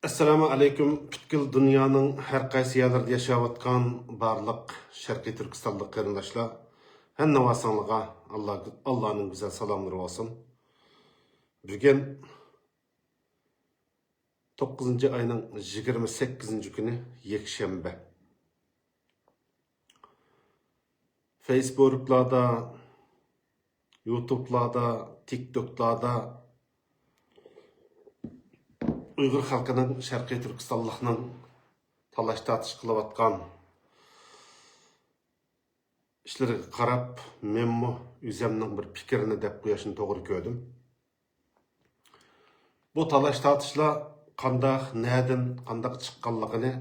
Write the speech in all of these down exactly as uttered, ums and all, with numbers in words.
ئەسسالامۇ ئەلەيكۇم. پۈتكۈل دۇنيانىڭ ھەر قايسى يەرلىرىدە ياشاۋاتقان بارلىق شەرقىي تۈركىستانلىق قېرىنداشلار، ھەممىۋاساڭلىغا ئاللا، ئاللانىڭ گۈزەل سالاملىرى بولسۇن. بۈگۈن توققۇزىنچى ئاينىڭ يىگىرمە سەككىزىنچى كۈنى، يەكشەنبە. فېيسبۇكلاردا، يۇتۇبلاردا، تىكتوكلاردا ئۇيغۇر خەلقىنىڭ، شەرقىي تۈركىستانلىقنىڭ تالاش-تارتىش قىلىۋاتقان ئىشلىرىغا قاراپ، مەنمۇ ئۆزۈمنىڭ بىر پىكرىنى دەپ قويۇشنى توغرا كۆردۈم. بۇ تالاش-تارتىشلار قانداق، نەدىن، قانداق چىققانلىقىنى،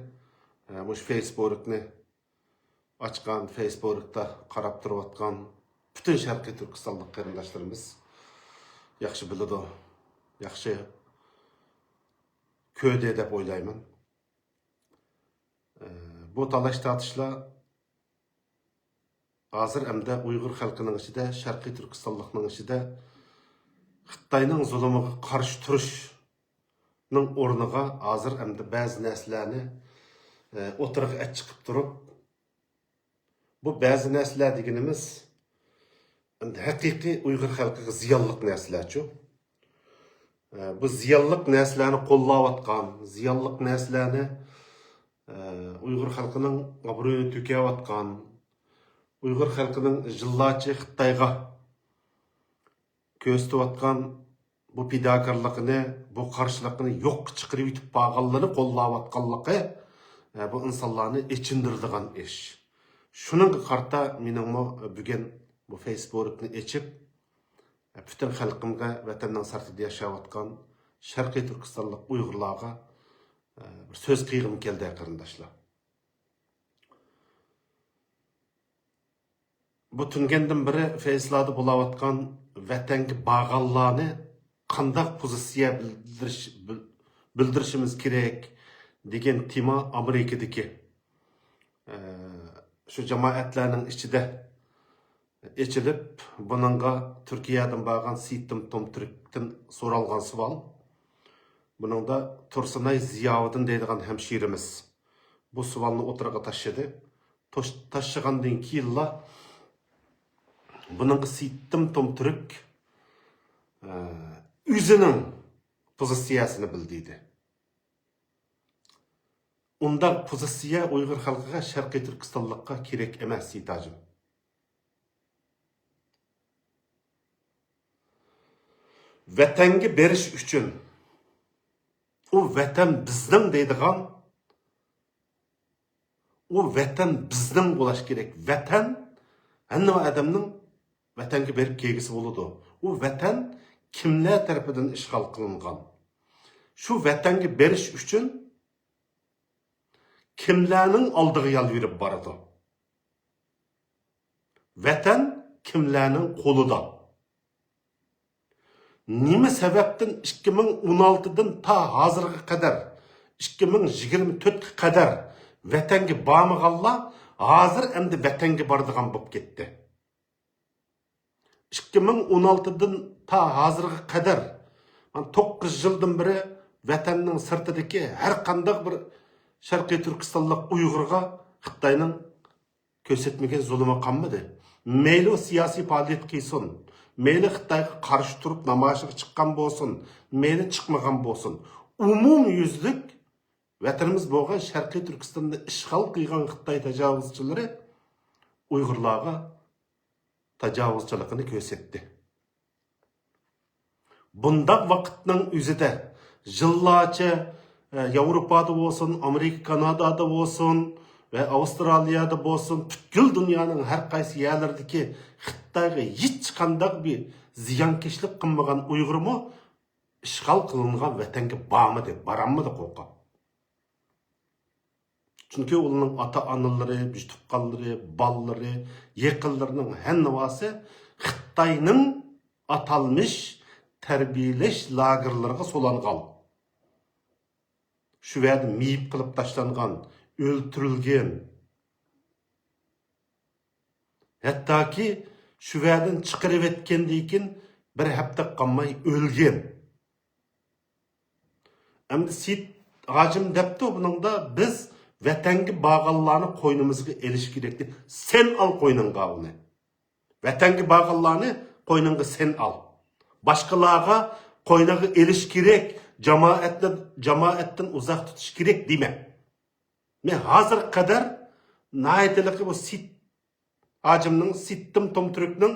ئە، مۇشۇ فېيسبۇكنى ئاچقان، فېيسبۇكتا قاراپ تۇرۇۋاتقان پۈتۈن شەرقىي تۈركىستانلىق قېرىنداشلىرىمىز ياخشى بىلىدۇ، ياخشى كۆردى دەپ ئويلايمەن. ئە، بۇ تالاش-تارتىشلار ھازىر ئەمدى ئۇيغۇر خەلقىنىڭ ئىچىدە، شەرقىي تۈركىستانلىقنىڭ ئىچىدە خىتاينىڭ زۇلۇمىغا قارشى تۇرۇشنىڭ ئورنىغا ھازىر ئەمدى بەزى نەرسىلەرنى، ئە، ئوتتۇرىغا ئەچىقىپ تۇرۇپ، بۇ بەزى نەرسىلەر دېگىنىمىز ئەمدى ھەقىقىي ئۇيغۇر خەلقىگە زىيانلىق نەرسىلەرچۇ. ئە، بۇ زىيانلىق نەرسىلەرنى قوللاۋاتقان، زىيانلىق نەرسىلەرنى، ئە، ئۇيغۇر خەلقىنىڭ ئابرۇيىنى تۆكۈۋاتقان، ئۇيغۇر خەلقىنىڭ يىللارچە خىتايغا كۆرسىتىۋاتقان بۇ پىداكارلىقىنى، بۇ قارشىلىقىنى يوققا چىقىرىۋېتىپ بارغانلىرىنى قوللاۋاتقانلىقى، ئە، بۇ ئىنسانلارنى ئېچىندۇرىدىغان ئىش. شۇنىڭغا قارىتا مېنىڭمۇ بۈگۈن بۇ فېيسبۇكنى ئېچىپ، پۈتۈن خەلقىمگە، ۋەتەننىڭ سىرتىدا ياشاۋاتقان شەرقىي تۈركىستانلىق ئۇيغۇرلارغا، ئە، بىر سۆز قىلغۇم كەلدى، قېرىنداشلار. بۇ تۈنگەندىن بېرى فېيسلاردا بولاۋاتقان ۋەتەنگە بارغانلارنى قانداق پوزىتسىيە بىلدۈرۈش، بىل-، بىلدۈرۈشىمىز كېرەك دېگەن تېما ئامېرىكىدىكى، ئە، شۇ جامائەتلەرنىڭ ئىچىدە ئېچىلىپ، بۇنىڭغا تۈركىيەدىن بارغان سېيىتتىم تومتۈركتىن سورالغان سوئال. بۇنىڭدا تۇرسۇنئاي زىياۋۇدۇن دەيدىغان ھەمشىرىمىز بۇ سوئالنى ئوتتۇرىغا تاشلىدى. توش-، تاشلىغاندىن كېيىنلا بۇنىڭغا سېيىتتىم تومتۈرك، ئە، ئۆزىنىڭ پوزىتسىيەسىنى بىلدۈردى. ئۇنداق پوزىتسىيە ئۇيغۇر خەلقىگە، شەرقىي تۈركىستانلىققا كېرەك ئەمەس، سېيىت ھاجىم. ۋەتەنگە بېرىش ئۈچۈن، ئۇ ۋەتەن بىزنىڭ دەيدىغان، ئۇ ۋەتەن بىزنىڭ بولۇش كېرەك. ۋەتەن ھەممە ئادەمنىڭ ۋەتەنگە بېرىپ كەلگۈسى بولىدۇ. ئۇ ۋەتەن كىملەر تەرىپىدىن ئىشغال قىلىنغان؟ شۇ ۋەتەنگە بېرىش ئۈچۈن كىملەرنىڭ ئالدىغا يالۋۇرۇپ بارىدۇ؟ ۋەتەن كىملەرنىڭ قولىدا؟ نېمە سەۋەبتىن ئىككى مىڭ ئون ئالتىدىن تا ھازىرغا قەدەر، ئىككى مىڭ يىگىرمە تۆتكە قەدەر ۋەتەنگە بارمىغانلار ھازىر ئەمدى ۋەتەنگە بارىدىغان بولۇپ كەتتى؟ ئىككى مىڭ ئون ئالتىدىن تا ھازىرغا قەدەر، مانا، توققۇز يىلدىن بېرى ۋەتەننىڭ سىرتىدىكى ھەر قانداق بىر شەرقىي تۈركىستانلىق ئۇيغۇرغا خىتاينىڭ كۆرسەتمىگەن زۇلۇمى قالمىدى. مەيلى ئۇ سىياسىي پائالىيەت قىلسۇن، مەيلى خىتايغا قارشى تۇرۇپ نامايىشقا چىققان بولسۇن، مەيلى چىقمىغان بولسۇن، ئومۇميۈزلۈك ۋەتىنىمىز بولغان شەرقىي تۈركىستاننى ئىشغال قىلغان خىتاي تاجاۋۇزچىلىرى ئۇيغۇرلارغا تاجاۋۇزچىلىقىنى كۆرسەتتى. بۇنداق ۋاقىتنىڭ ئۆزىدە يىللارچە، ئە، ياۋروپادا بولسۇن، ئامېرىكا، كانادادا بولسۇن ۋە ئاۋسترالىيەدە بولسۇن، پۈتكۈل دۇنيانىڭ ھەر قايسى يەرلىرىدىكى خىتايغا ھېچقانداق بىر زىيانكەشلىك قىلمىغان ئۇيغۇرمۇ ئىشغال قىلىنغان ۋەتەنگە بارمىدى، بارالمىدى قورقۇپ. چۈنكى ئۇلارنىڭ ئاتا-ئانىلىرى، بىچ تۇغقانلىرى، بالىلىرى، يېقىنلىرىنىڭ ھەممىسى خىتاينىڭ ئاتالمىش تەربىيەلەش لاگېرلىرىغا سولانغان. شۇ يەردە مېيىپ قىلىپ تاشلانغان، ئۆلتۈرۈلگەن. ھەتتاكى شۇ يەردىن چىقىرىۋەتكەندىن كېيىن بىر ھەپتە قالماي ئۆلگەن. ئەمدى سېيىت ھاجىم دەپتۇ بۇنىڭدا، بىز ۋەتەنگە بارغانلارنى قوينىمىزغا ئېلىش كېرەك دەپ. سەن ئال قوينۇڭغا ئۇنى. ۋەتەنگە بارغانلارنى قوينۇڭغا سەن ئال. باشقىلارغا قوينىغا ئېلىش كېرەك، جامائەتنى، جامائەتتىن ئۇزاق تۇتۇش كېرەك دېمە. مەن ھازىرغا قەدەر ناھايىتىلىكى بۇ سېيىت ھاجىمنىڭ، سېيىتتىم تومتۈركنىڭ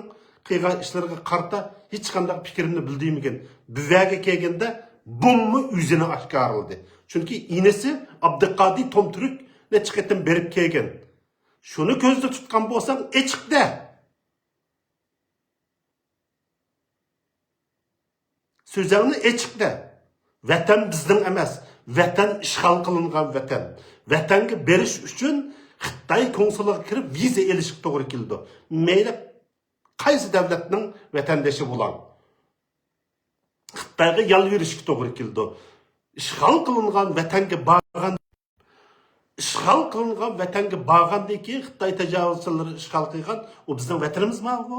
قىلغان ئىشلىرىغا قارىتا ھېچقانداق پىكرىمنى بىلدۈرمىگەن. بۇ يەرگە كەلگەندە بۇممۇ ئۆزىنى ئاشكارىلىدى. چۈنكى ئىنىسى ئابدۇقادىر تومتۈرك نەچچە قېتىم بېرىپ كەلگەن. شۇنى كۆزدە تۇتقان بولساڭ ئېچىق دە. سۆزۈڭنى ئېچىق دە. ۋەتەن بىزنىڭ ئەمەس. ۋەتەن ئىشغال قىلىنغان ۋەتەن. ۋەتەنگە بېرىش ئۈچۈن خىتاي كونسۇلىغا كىرىپ ۋىزا ئېلىشقا توغرا كېلىدۇ. مەيلى قايسى دۆلەتنىڭ ۋەتەندىشى بولۇڭ. خىتايغا يالۋۇرۇشقا توغرا كېلىدۇ. ئىشغال قىلىنغان ۋەتەنگە بارغان، ئىشغال قىلىنغان ۋەتەنگە بارغاندىن كېيىن خىتاي تاجاۋۇزچىلىرى ئىشغال قىلغان، ئۇ بىزنىڭ ۋەتىنىمىزمۇ ئۇ؟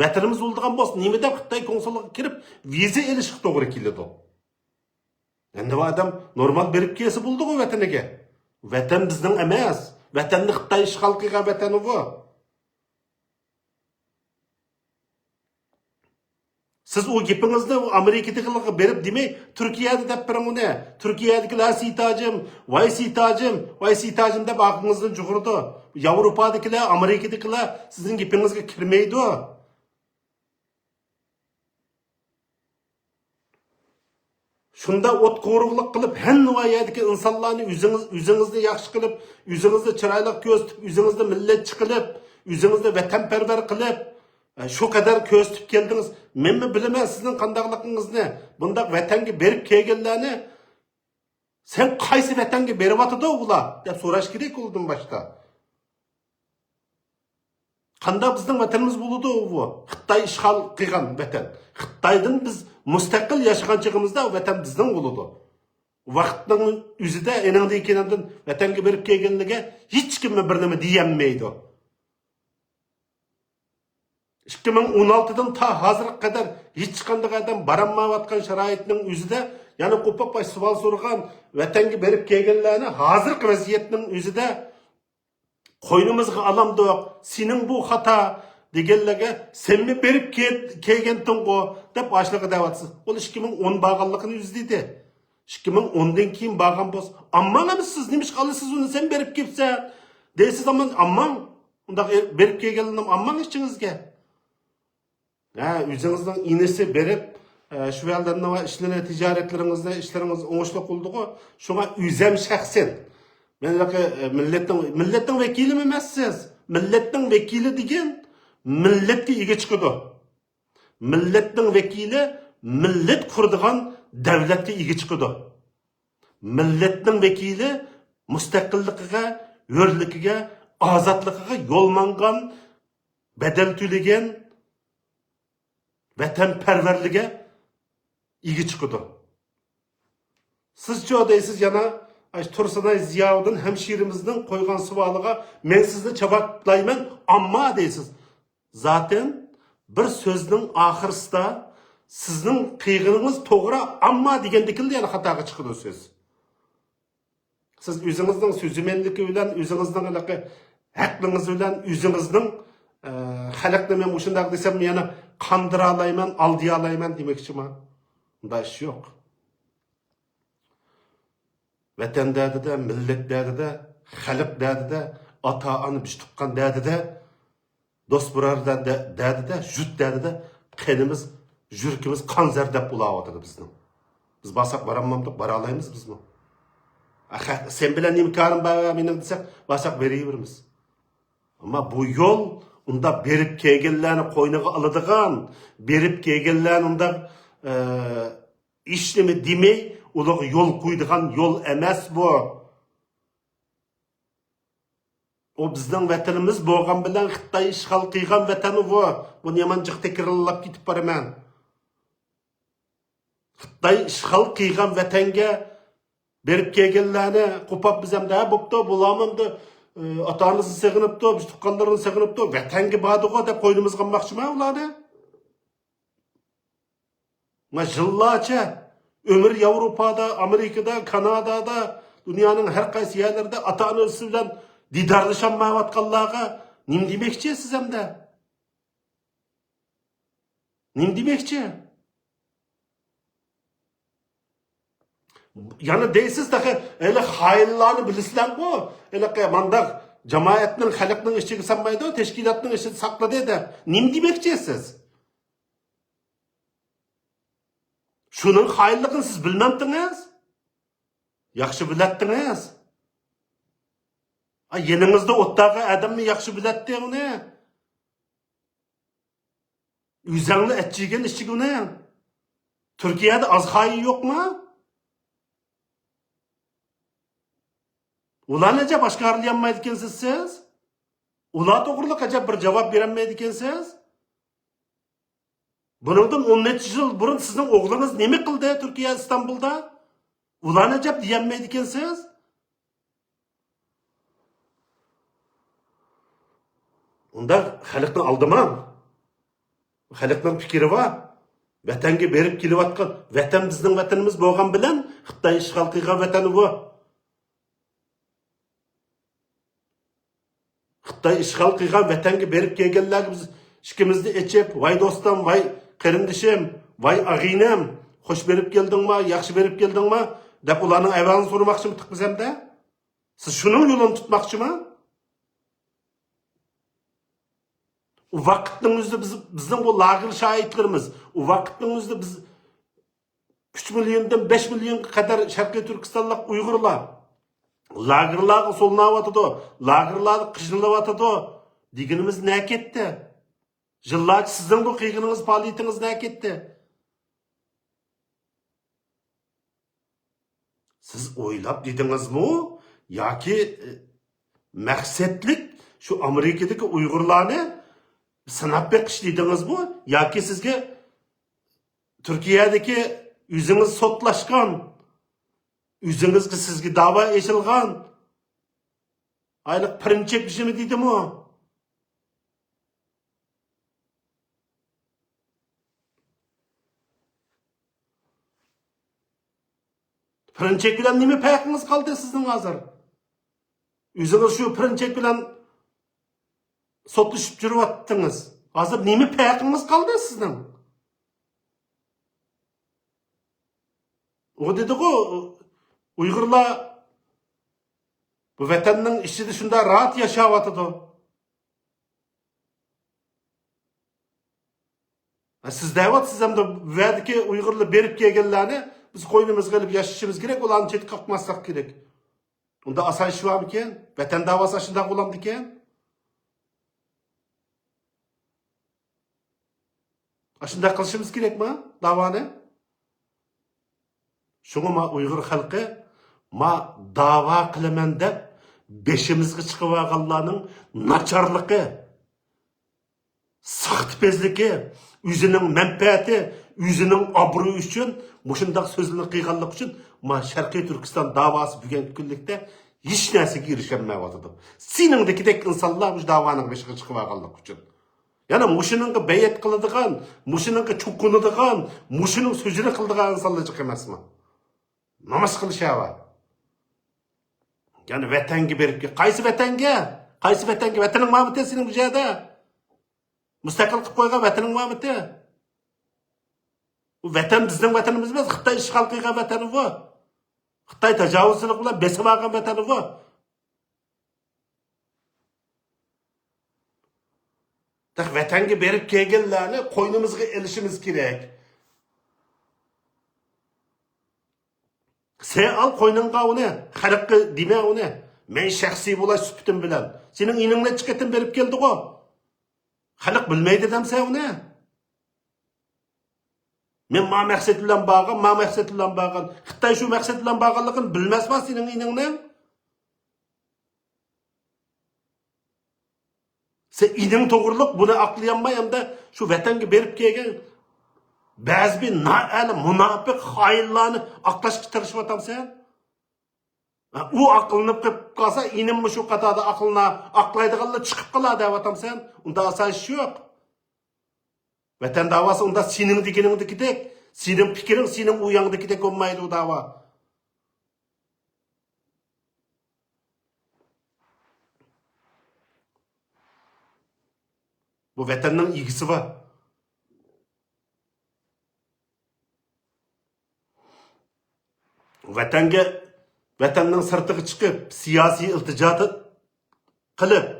ۋەتىنىمىز بولىدىغان بولسا، نېمە دەپ خىتاي كونسۇلىغا كىرىپ ۋىزا ئېلىشقا توغرا كېلىدۇ؟ ئەمدى بۇ ئادەم نورمال بېرىپ كەلسە بولىدىغۇ ۋەتىنىگە. ۋەتەن بىزنىڭ ئەمەس. ۋەتەننى خىتاي ئىشغال قىلغان ۋەتەن ئۇ. سىز ئۇ گېپىڭىزنى ئۇ ئامېرىكىدىكىلەرگە بېرىپ دېمەي، تۈركىيەدە دەپ بېرىڭ ئۇنى. تۈركىيەدىكىلەر سېيىت ھاجىم، ۋاي سېيىت ھاجىم، ۋاي سېيىت ھاجىم دەپ ئارقىڭىزدىن جۇغۇرىدۇ. ياۋروپادىكىلەر، ئامېرىكىدىكىلەر سىزنىڭ گېپىڭىزگە كىرمەيدۇ. شۇنداق ئوتقۇرۇقلۇق قىلىپ، ھەممە يەردىكى ئىنسانلارنى ئۆزىڭىز، ئۆزىڭىزنى ياخشى قىلىپ، ئۆزىڭىزنى چىرايلىق كۆرسىتىپ، ئۆزىڭىزنى مىللەتچى قىلىپ، ئۆزىڭىزنى ۋەتەنپەرۋەر قىلىپ، ئە، شۇ قەدەر كۆرسىتىپ كەلدىڭىز. مەنمۇ بىلىمەن سىزنىڭ قانداقلىقىڭىزنى. بۇنداق ۋەتەنگە بېرىپ كەلگەنلەرنى سەن قايسى ۋەتەنگە بېرىۋاتىدۇ ئۇلار دەپ سوراش كېرەك ئۇلاردىن باشتا. قانداق بىزنىڭ ۋەتىنىمىز بولىدۇ بۇ؟ خىتاي ئىشغال قىلغان ۋەتەن. خىتايدىن بىز مۇستەقىل ياشىغان چېغىمىزدا ۋەتەن بىزنىڭ بولىدۇ. ۋاقىتنىڭ ئۆزىدە ئېنىڭدىن كېيىن ئاندىن ۋەتەنگە بېرىپ كەلگەنلىكى ھېچكىممۇ بىر نېمە دېيەلمەيدۇ. ئىككى مىڭ ئون ئالتىدىن تا ھازىرغا قەدەر ھېچقانداق ئادەم بارالمايۋاتقان شارائىتنىڭ ئۆزىدە يەنە قوپۇپ سوئال سورىغان، ۋەتەنگە بېرىپ كەلگەنلەرنى ھازىرقى ۋەزىيەتنىڭ ئۆزىدە قوينىمىزغا ئالامدۇق، سېنىڭ بۇ خاتا دېگەنلەرگە سەنمۇ بېرىپ كەل-، كەلگەنتىڭغۇ دەپ ئاشۇلارغا دەۋاتىسىز. ئۇ ئىككى مىڭ ئون بارغانلىقىنى ئۆزى دېدى. ئىككى مىڭ ئوندىن كېيىن بارغان بولسا، ئامماڭ ئەمىسە سىز نېمىشقا ئالىسىز ئۇنى، سەن بېرىپ كېلىپسەن دەيسىز، ئامما ئامماڭ. ئۇنداق بېرىپ كەلگەنلىرىم ئامماڭ ئىچىڭىزگە. ھە، ئۆزىڭىزنىڭ ئىنىسى بېرىپ، ئە، شۇ يەردە نېمە ئىشلىرىنى، تىجارەتلىرىڭىزنى، ئىشلىرىڭىز ئوڭۇشلۇق بولدىغۇ. شۇڭا ئۆزەم شەخسەن، مەن ھېلىقى، ئە، مىللەتنىڭ، مىللەتنىڭ ۋەكىلىمۇ ئەمەسسىز. مىللەتنىڭ ۋەكىلى دېگەن مىللەتكە ئىگە چىقىدۇ. مىللەتنىڭ ۋەكىلى مىللەت قۇرىدىغان دۆلەتكە ئىگە چىقىدۇ. مىللەتنىڭ ۋەكىلى مۇستەقىللىقىغا، ھۆرلۈكىگە، ئازادلىقىغا يول ماڭغان، بەدەل تۆلىگەن ۋەتەنپەرۋەرلىكىگە ئىگە چىقىدۇ. سىزچۇ دەيسىز يەنە، ئاش تۇرسۇنئاي زىياۋۇدۇن ھەمشىرىمىزنىڭ قويغان سوئالىغا، مەن سىزنى جاۋابلايمەن، ئامما دەيسىز. زاتەن بىر سۆزنىڭ ئاخىرسىدا سىزنىڭ قىلغىنىڭىز توغرا، ئامما دېگەندىكىلا يەنە خاتاغا چىقىدۇ سۆز. سىز ئۆزىڭىزنىڭ سۆزىمەنلىكى بىلەن، ئۆزىڭىزنىڭ ھېلىقى ھەقلىڭىز بىلەن، ئۆزىڭىزنىڭ، ئە، خەلقنى مەن مۇشۇنداق دېسەم، يەنە قاندۇرالايمەن، ئالدىيالايمەن دېمەكچىما؟ ئۇنداق ئىش يوق. ۋەتەن دەردىدە، مىللەت دەردىدە، خەلق دەردىدە، ئاتا-ئانا، بىش تۇغقان دەردىدە، دوست بۇرادەر دە-، دەردىدە، يۇرت دەردىدە قېنىمىز، يۈرىكىمىز قان زەردەپ ئۇلاۋاتىدۇ بىزنىڭ. بىز بارساق بارالمامدۇق، بارالايمىز بىزمۇ. ئەخە، سەن بىلەن نېمە كارىم بار مېنىڭ دېسەك، بارساق بېرىۋېرىمىز. ئەمما بۇ يول ئۇنداق بېرىپ كەلگەنلەرنى قوينىغا ئالىدىغان، بېرىپ كەلگەنلەرنى ئۇنداق، ئە، ھېچنېمە دېمەي، ئۇلارغا يول قويىدىغان يول ئەمەس بۇ. ئۇ بىزنىڭ ۋەتىنىمىز بولغان بىلەن خىتاي ئىشغال قىلغان ۋەتەن ئۇ. بۇنى يامان جىق تەكرارلاپ كېتىپ بارىمەن. خىتاي ئىشغال قىلغان ۋەتەنگە بېرىپ كەلگەنلەرنى قوپاپ بىز ئەمدى، ھە، بوپتۇ، بۇلارمۇ ئەمدى، ئى، ئاتا-ئانىسىنى سېغىنىپتۇ، بىز تۇغقانلىرىنى سېغىنىپتۇ، ۋەتەنگە باردىغۇ دەپ قوينىمىزغا ئالماقچىما ئۇلارنى؟ ما يىللارچە، ئۆمۈر ياۋروپادا، ئامېرىكىدا، كانادادا، دۇنيانىڭ ھەر قايسى يەرلىرىدە ئاتا-ئانىسى بىلەن دىدارلىشالمايۋاتقانلارغا نېمە دېمەكچى سىز ئەمدى؟ نېمە دېمەكچى؟ يەنە دەيسىز تېخى، ھېلى خائىنلارنى بىلىسىلەرغۇ؟ ھېلىقى مانداق جامائەتنىڭ، خەلقنىڭ ئىچىگە سالمايدۇ، تەشكىلاتنىڭ ئىچىدە ساقلىدى دەپ. نېمە دېمەكچى سىز؟ شۇنىڭ خائىنلىقىنى سىز بىلمەمتىڭىز؟ ياخشى بىلەتتىڭىز. ئا، يېنىڭىزدا ئولتۇرغان ئادەممۇ ياخشى بىلەتتى ئۇنى. ئۆزەڭنى ئەچچىگەن ئىچىگە ئۇنى. تۈركىيەدە ئاز خائىن يوقمۇ؟ ئۇلارنى ئەجەب ئاشكارىلىيالمايدىكەنسىز سىز؟ ئۇلار توغرىلىق ئەجەب بىر جاۋاب بېرەلمەيدىكەنسىز؟ بۇنىڭدىن ئون نەچچە يىل بۇرۇن سىزنىڭ ئوغلىڭىز نېمە قىلدى تۈركىيە، ئىستانبۇلدا؟ ئۇلارنى ئەجەب دېيەلمەيدىكەنسىز؟ ئۇنداق خەلقنى ئالدىماڭ. خەلقنىڭ پىكرى بار. ۋەتەنگە بېرىپ كېلىۋاتقان، ۋەتەن بىزنىڭ ۋەتىنىمىز بولغان بىلەن خىتاي ئىشغال قىلغان ۋەتەن بۇ. خىتاي ئىشغال قىلغان ۋەتەنگە بېرىپ كەلگەنلەرگە بىز ئىشىكىمىزنى ئېچىپ، ۋاي دوستۇم، ۋاي قېرىندىشىم، ۋاي ئاغىنەم، خوش بېرىپ كەلدىڭما، ياخشى بېرىپ كەلدىڭما دەپ ئۇلارنىڭ ئەھۋالىنى سورىماقچىمىدۇق بىز ئەمدى؟ سىز شۇنىڭ يولىنى تۇتماقچىما؟ ئۇ ۋاقىتنىڭ ئۆزىدە بىز، بىزنىڭ بۇ لاگېر شاھىتلىرىمىز، ئۇ ۋاقىتنىڭ ئۆزىدە بىز ئۈچ مىليوندىن بەش مىليونغا قەدەر شەرقىي تۈركىستانلىق ئۇيغۇرلار لاگېرلارغا سولىنىۋاتىدۇ، لاگېرلاردا قىينىلىۋاتىدۇ دېگىنىمىز نەگە كەتتى؟ يىللارچە سىزنىڭ بۇ قىلغىنىڭىز، پائالىيىتىڭىز نەگە كەتتى؟ سىز ئويلاپ دېدىڭىزمۇ؟ ياكى، ئە، مەقسەتلىك شۇ ئامېرىكىدىكى ئۇيغۇرلارنى سىناپ بېقىش دېدىڭىزمۇ؟ ياكى سىزگە تۈركىيەدىكى ئۆزىڭىز سوتلاشقان، ئۆزىڭىزگە، سىزگە داۋا ئېچىلغان ھېلىقى پىرىنچەك بېشىمۇ دېدىمۇ؟ پىرىنچەك بىلەن نېمە پەرقىڭىز قالدى سىزنىڭ ھازىر؟ ئۆزىڭىز شۇ پىرىنچەك بىلەن سوتلىشىپ يۈرۈۋاتتىڭىز. ھازىر نېمە پەرقىڭىز قالدى سىزنىڭ؟ ئۇ دېدىغۇ، ئۇيغۇرلار بۇ ۋەتەننىڭ ئىچىدە شۇنداق راھەت ياشاۋاتىدۇ. ھە، سىز دەۋاتىسىز ئەمدى، بۇ يەردىكى ئۇيغۇرلار بېرىپ كەلگەنلەرنى بىز قوينىمىزغا ئېلىپ ياشىشىمىز كېرەك، ئۇلارنى چەتكە قاقماسلىق كېرەك. ئۇندا ئاسان ئىش بارمىكىن؟ ۋەتەن داۋاسى ئاشۇنداق بولامدىكىن؟ ئاشۇنداق قىلىشىمىز كېرەكما داۋانى؟ شۇڭا ما ئۇيغۇر خەلقى ما داۋا قىلىمەن دەپ بېشىمىزغا چىقىۋالغانلارنىڭ ناچارلىقى، ساختىپەزلىكى، ئۆزىنىڭ مەنپەئەتى، ئۆزىنىڭ ئابرۇيى ئۈچۈن مۇشۇنداق سۆزلەرنى قىلغانلىقى ئۈچۈن ما شەرقىي تۈركىستان داۋاسى بۈگۈنكى كۈنلۈكتە ھېچ نەرسىگە ئېرىشەلمەيۋاتىدۇ. سېنىڭدىكىدەك ئىنسانلار مۇشۇ داۋانىڭ بېشىغا چىقىۋالغانلىقى ئۈچۈن. يەنە مۇشۇنىڭغا بەيئەت قىلىدىغان، مۇشۇنىڭغا چوقۇنىدىغان، مۇشۇنىڭ سۆزىنى قىلىدىغان ئىنسانلار جىق ئەمەسمۇ؟ نومۇس قىلىش ھاۋا. يەنە ۋەتەنگە بېرىپ كەل-، قايسى ۋەتەنگە؟ قايسى ۋەتەنگە؟ ۋەتىنىڭ بارمىتى سېنىڭ بۇ يەردە؟ مۇستەقىل قىلىپ قويغان ۋەتىنىڭ بارمىتى؟ بۇ ۋەتەن بىزنىڭ ۋەتىنىمىز ئەمەس، خىتاي ئىشغال قىلغان ۋەتىنى بۇ. خىتاي تاجاۋۇزچىلىق بىلەن بېسىپ ئالغان ۋەتەنى بۇ. تېخى ۋەتەنگە بېرىپ كەلگەنلەرنى قوينىمىزغا ئېلىشىمىز كېرەك. سەن ئال قوينۇڭغا ئۇنى، خەلققە دېمە ئۇنى. مەن شەخسىي بولاش سۈپىتىم بىلەن. سېنىڭ ئىنىڭ نەچچە قېتىم بېرىپ كەلدىغۇ؟ خەلق بىلمەيدۇ دەمسەن ئۇنى. مەن ما مەقسەت بىلەن بارغان، ما مەقسەت بىلەن بارغان. خىتاي شۇ مەقسەت بىلەن بارغانلىقىنى بىلمەسما سېنىڭ ئىنىڭنىڭ؟ سەن ئىنىڭ توغرۇلۇق بۇنى ئاقلىيالماي، ئەمدى شۇ ۋەتەنگە بېرىپ كەلگەن بەزى بىر نائەلى مۇناپىق خائىنلارنى ئاقلاشقا تىرىشىۋاتامسەن؟ ھە، ئۇ ئاقلىنىپ قېلىپ قالسا، ئىنىممۇ شۇ قاتاردا ئاقلىنا، ئاقلايدىغانلار چىقىپ قالا دەۋاتامسەن؟ ئۇنداق ئاسان ئىش يوق. ۋەتەن داۋاسى ئۇنداق سېنىڭ دېگىنىڭدىكىدەك، سېنىڭ پىكرىڭ، سېنىڭ ئۇياڭدىكىدەك بولمايدۇ داۋا. بۇ ۋەتەننىڭ ئىگىسى بار. ۋەتەنگە، ۋەتەننىڭ سىرتىغا چىقىپ، سىياسىي ئىلتىجا قىلىپ،